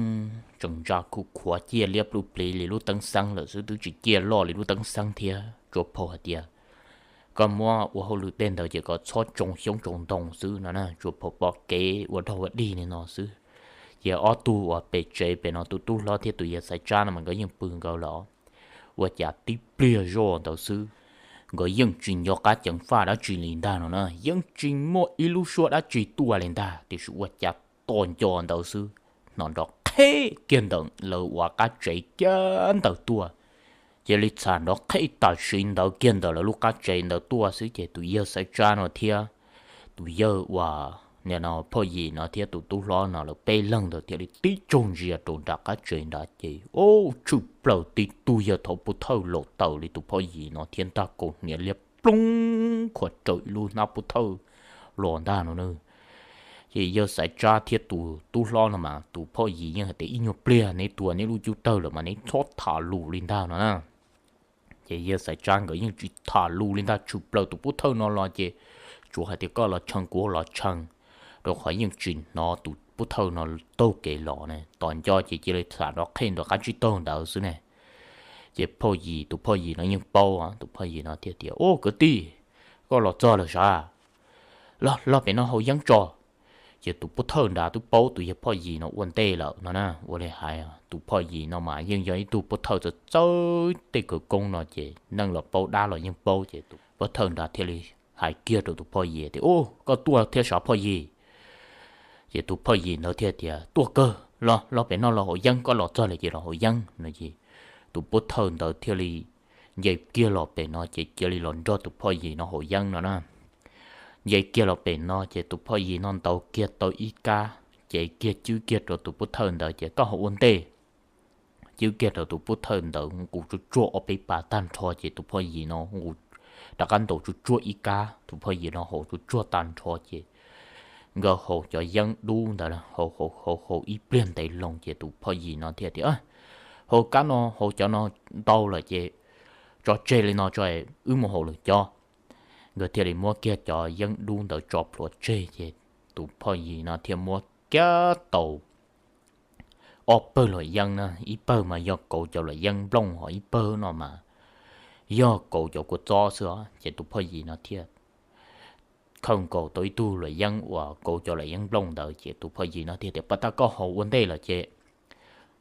tseem ntsa khuv khuav ciaj liab pluj pliv li lub teeb xeeb lawm xwb, twb tsis ciaj loj li lub teeb xeeb thiab. Tsuas phau hais tias koj muab ua hauj lwm tej ntawd ces kom txhob tsoo xyoob tsoo ntoo xwb no na, tsuas phau pom kev ua dog ua dig li no xwb. Ces ob tug uas pem tsev pem no tus tub hlob thiab tus yawg Xaiv Tsab no mas nkawd yeej pw nkawd los ua cas tib pliag zoj ntawd xwb, nkawd yeej tsis nco qab ceev faj dab tsi li ntag no na, yeej tsis muaj ib lub suab dab tsi tuaj li ntag, tiam sis ua cas tos nco ntawd xwb, hnov nrov qheb kiag ntawm lawv uas qab tsev kiag ntawd tuaj. Cia li txham nrov qheb tam sim ntawd kiag ntawm lawv lub qab tsev ntawd tuaj xwb ces tus yawg Xaiv Tsab no thiab tus yawg uas nim no phauj Yim no thiab tus tub hlob no lawv peb leeg ntawd thiaj li tib tsaug ntsia rau nram qab tsev nrad ces ub, tshwm plaws tib tug yawg thauv pov thawj los taws li tus phauj Yim no thiab nrog kaus hniav liab ploog khuam raws ib lub hnab pov thawj los ntag no na. Ces yawg Xaiv Tsab thiab tus tub hlob no mas tus phauj Yim yeej hais tias ib nyuag pliag neb tua neb lub cub tawg lawm mas neb txhob tham lus li ntag no na. Ces yawg Xaiv Tsab nkawd yeej tsis tham lus li ntag, tshwm plaws tus pov thawj no los ces tsuas hais tias koj los tshee kuv los tshee, rau qhov yeej tsis hnov tus pov thawj no taug kev los ne. Tos nco ces cia li txham nrov qheb ntawm qab tsib taug ntawd xwb ne. Ces phauj Yim, tus phauj Yim no yeej paub, tus phauj Yim no thiaj tias ub, kwv tij, koj los txog lawm sav? Los, los pem no haus yeeb tso. Ces tus pov thawj nrad twb paub tus yawg phauj Yim no ua ntej lawm no na. Ua li hais tus phauj Yim no mas yeej yog ib tug pov thawj txawj txawj tej khawv koob no ces neeg los paub dab los yeej paub ces tus pov thawj nrad thiaj li hais kiag rau tus phauj Yim tias ub, koj tuaj thiab sav phauj Yim? Ces tus phauj Yim ntawd thiaj tias tuaj kawg, los, los pem no los haus yeeb, koj los txog lawm ces los haus yeeb no es tus pov thawj ntawd thiaj li nce kiag los pem no ces cia li los nrog tus phauj Yim no haus yeeb no na. Nce kiag los pem no ces tus phauj Yim no ntaus kiag tau ib kab, ces kiag cwb kiag rau tus pov thawj ntawd ces koj haus ua ntej. Cwb kiag rau tus pov thawj ntawd nqus tsuag tsuag ob peb pas tag nrho ces tus phauj Yim no nqus rov qab ntaus tsuag tsuag ib kab, tus phauj Yim no haus tsuag tsuag tag nrho ces nkawd haus cov yeeb dub ntawd haus haus haus ib pliag ntev loo ces tus phauj Yim no thiaj tias Haus kab no haus cov no ntau lawm ces tso tseg li no tso, wb mus haus lwm cov. Nkawd thiaj li muab kiag cov yeeb dub ntawd tso plhuav tseg ces tus phoj yim no thiaj muab kiag tau ob pawg luam yeeb na, ib pawg mas yog kauv cov luam yeeb nplooj, ho ib pawg no mas yog kauv cov kua txob xwb os. Ces tus phoj yim no thiaj khaws nkaus tau ib tug luam yeeb uas kauv cov luam yeeb nplooj ntawd ces tus phoj yim no thiaj tias, Pab tab koj haus ua ntej lawm ces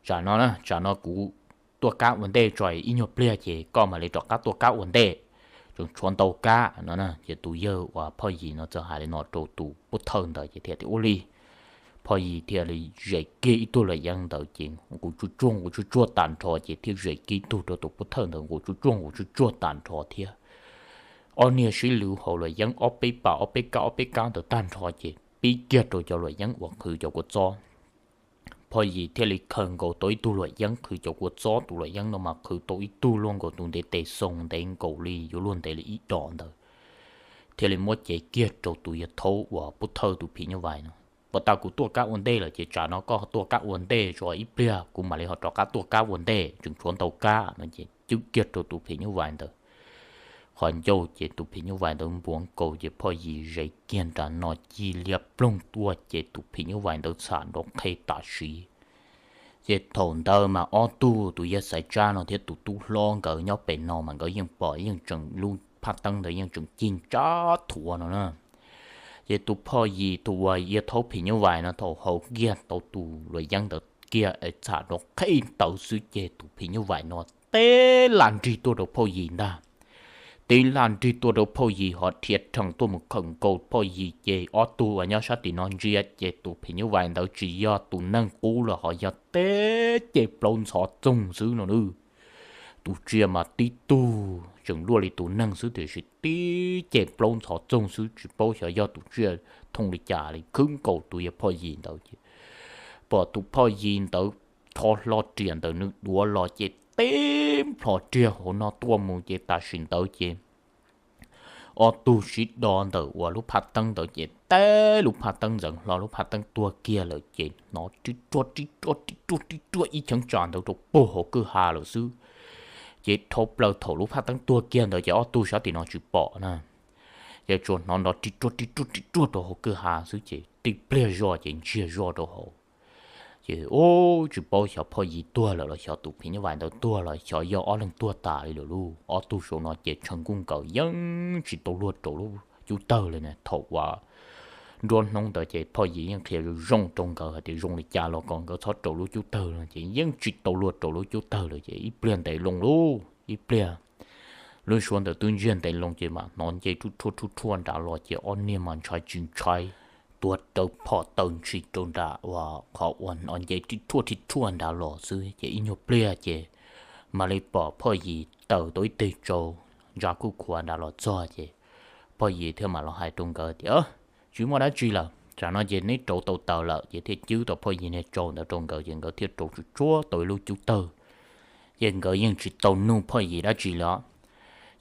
tsam no na, tsam no kuv tuaj kab ua ntej tso, ib nyuag pliag ces koj mam li rov qab tuaj kab ua ntej, tseem tshuav ntau kab no na. Ces tus yawg uas phoj yim no txawm hais li no rau tus pub thawj ntawd ces thiaj tias, Ua li. Phoj yim thiaj li zes kiag ib tug luam yeeb ntawd ces nqus tsuj tsuag nqus tsuj tsuag tag nrho ces thiaj zes kiag ib tug rau tus pub thawj ntawd nqus tsuj tsuag nqus tsuj tsuag tag nrho thiab. Ob niag sib lwv haus luam yeeb ob peb pas ob peb kab ob peb kab ntawd tag nrho ces pib kiag rau cov luam yeeb uas qhwv cov kua txob. Phoj yim thiaj li khaws nkaus tau ib tug luam yeeb qhwv cov kua txob, tus luam yeeb no mas qhwv tau ib tug luaj nkaus tus ntev tes xoo, ntev nkaus li yuav luag ntev li ib dos ntawd, thiaj li muab cev kiag rau tus yawg thaub uas pub thawj tus phim nyuj vais no. Pab tab kuv tuaj kab ua ntej lawm ces tsam no koj tuaj kab ua ntej tso, ib pliag kuv mam li ho rov qab tuaj kab ua ntej, tseem tshuav ntau kab no ces cwb kiag rau tus phim nyuj vais ntawd qhov ncauj ces tus phim nyuj vais ntawd npuav nkaus ces phoj yim zes kiag nram no ci liab ploog tuaj ces tus phim nyuj vais ntawd txham nrov qhe tam sim. Ces thaum ntawd mas ob tug tus yawg Xaiv Tsab no thiab tus tub hlob nkawd nyob pem no mas nkawd yeej pom, yeej tseem lub phaj teeb ntawd yeej tseem ci ntsa thuav no na. Ces tus phoj yim tus uas yawg thaub phim nyuj vais no thaum haus kiag tau tus luam yeeb ntawd kiag es txham nrov qhe tawv xwb ces tus phim nyuj vais no tib laj nrig tuaj rau phoj yim ntag. Tib laj nrig tuaj rau phoj yim ho rhiav rhees tuaj mus khawm nkaus phoj yim ces ob tug uas nyob sab tim no ntsia ces tus phim nyuj vais ntawd tsis yog tus neeg qub los ho yog tib ce plaub ntxhov txoog xwb no na. Tus tsiaj mas tib tug tseem luaj li tus neeg xwb tiam sis tib ce plaub ntxhov txoog xwb, tsis paub xyov yog tus tsiaj thooj li cas li khwb nkaus tus yawg phoj yim ntawd ces pom tus phoj yim ntawd rho hlo riam ntawm nws duav los ces tib nplho riag hauv no tuaj mus ces tam sim ntawd ces ob tug sib do ntawm uas lub phaj teeb ntawd ces teb lub phaj teeb ntxeev hlo lub phaj teeb tuag kiag lawm ces hnov rib ruag rib ruag rib ruag rib ruag ib cheeb tsam ntawd rau puag hauv kwj ha lawm xwb. Ces dhau plaws thaum lub phaj teeb tuag kiag ntawd ces ob tug sab tim no tsis pom na, ces tsuas hnov nrov rib ruag rib ruag rib ruag rau hauv kwj ha xwb ces tib pliag zoj ces ntsiag zoj rau hauv. Ces ub tsis paub xyov phoj yim tuag lawm los xyov tus phim nyuj vais ntawd tuag los xyov yog ob leeg tuag tas li lawm lauj. Ob tug saum no ces tshav nkuj nkaus yeej tsis tau luag rau lub cub tawg li na. Thaum uas nruab hnub ntawd ces phoj yim yeej qhia zoo zoo rau nkawd hais tias zoo li cas los kom nkawd txhob rau lub cub tawg no ces yeej tsis tau luag rau lub cub tawg lawm ces ib pliag ntev loo lauj, ib pliag lub suab ntawd twb ntsiag ntev loo ces mam hnov nce rhuaj rhuaj rhuaj rhuaj nrad los ces ob niag mas ntshai tsis ntshai, tuav rawv phom taw ntshis rau nram uas qhov uas hnov nce rib rhuaj rib rhuaj nrad los xwb ces ib nyuag pliag ces mam li pom phoj yim tawm tau ib teg tsau ntsa kuj khuav nrad los txog ces phoj yim thiaj mam los hais rau nkawd tias, Tsis muaj dab tsi lawm, tsam no ces neb rauv tau taws lawm. Ces thiaj cwb tau phoj yim niag tsau ntawd rau nkawd ces nkawd thiaj rauv tsuj tsuag tau ib lub cub tawg. Ces nkawd yeej tsis tau nug phoj yim dab tsi li os.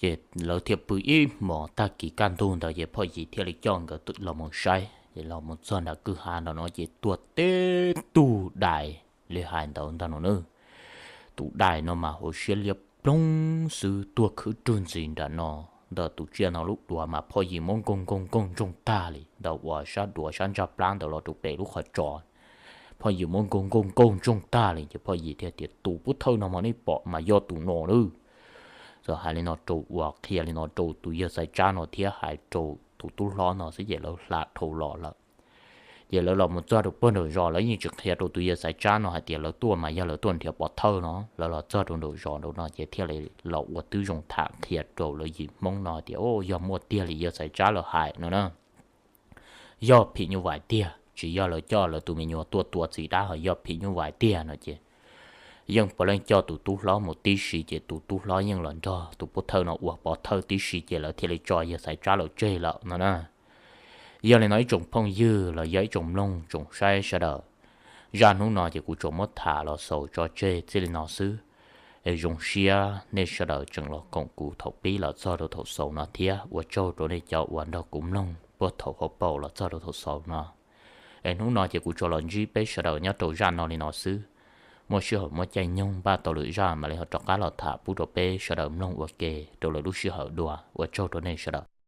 Ces lawv thiaj pw ib hmos, tag kis kaj ntug ntawd ces phoj yim thiaj li coj nkawd los mus saib, ces los mus txog nram kwj ha nram no ces tuag tib tug dais li hais ntawd ntag no na. Tus dais no mas hauv siab liab ploog xwb, tuag khwb rwg ntxiv nram no ntawm tus tsiaj no lub duav mas phoj yim muab nkaug nkaug nkaug ntsoog tag li ntawm uas sab duav sab ntsaj plab ntawd los rau pem lub qhov tsos. Phoj yim muab nkaug nkaug nkaug ntsoog tag li ces phoj yim thiaj tias, Tus pub thawj no mas nej pom mas yog tus no lawm. Txawm hais li no rau uas qhia li no rau tus yawg Xaiv Tsab no thiab hais rau tus tub hlob no xwb ces lawv hla dhau los lawm. Ces lawv los mus txog rau puag nraum zos lawv yeej tsis qhia rau tus yawg Xaiv Tsab no hais tias lawv tuaj mas yog lawv tuaj nrhiav pov thawj no. Lawv los txog rau nraum zos nraud no ces thiaj li los ua tib zoo tham qhia rau lawv yim Hmoob no hais tias, Yog muaj tiag li yawg Xaiv Tsab lawv hais no na, yog phim nyuj vais tiag, tsis yog lawv coj lawv tus me nyuam tuaj tua txiv dab, ho yog phim nyuj vais tiag no ces yeej puav leej coj tus tub hlob mus tib si ces tus tub hlob yeej los nrog tus pov thawj no ua pov thawj tib si ces lawv thiaj li tso yawg Xaiv Tsab lawv tseg lawm no na. Yog li no ib tsoom phooj ywg los yog ib tsoom mloog tsoom saib sawv daws, zaj hnub no ces kuv tsuas muab tham los xaus tso tseg txij li no xwb. Es zoo siab nej sawv daws tseem los koom kuv thaum pib los txog rau thaum xaus no thiab ua tsaug rau nej cov uas nrog kuv mloog puag thaum hauv paus los txog rau thaum xaus no. Es hnub no ces kuv tsuas los ntsib peb sawv daws nyob rau zaj no li no xwb. muaj sij hawm muaj caij nyoog npaj tau lwm zaj mam li ho rov qab los tham pub rau peb sawv daws mloog ua ke rau lwm lub sij hawm dua. Ua tsaug rau nej sawv daws.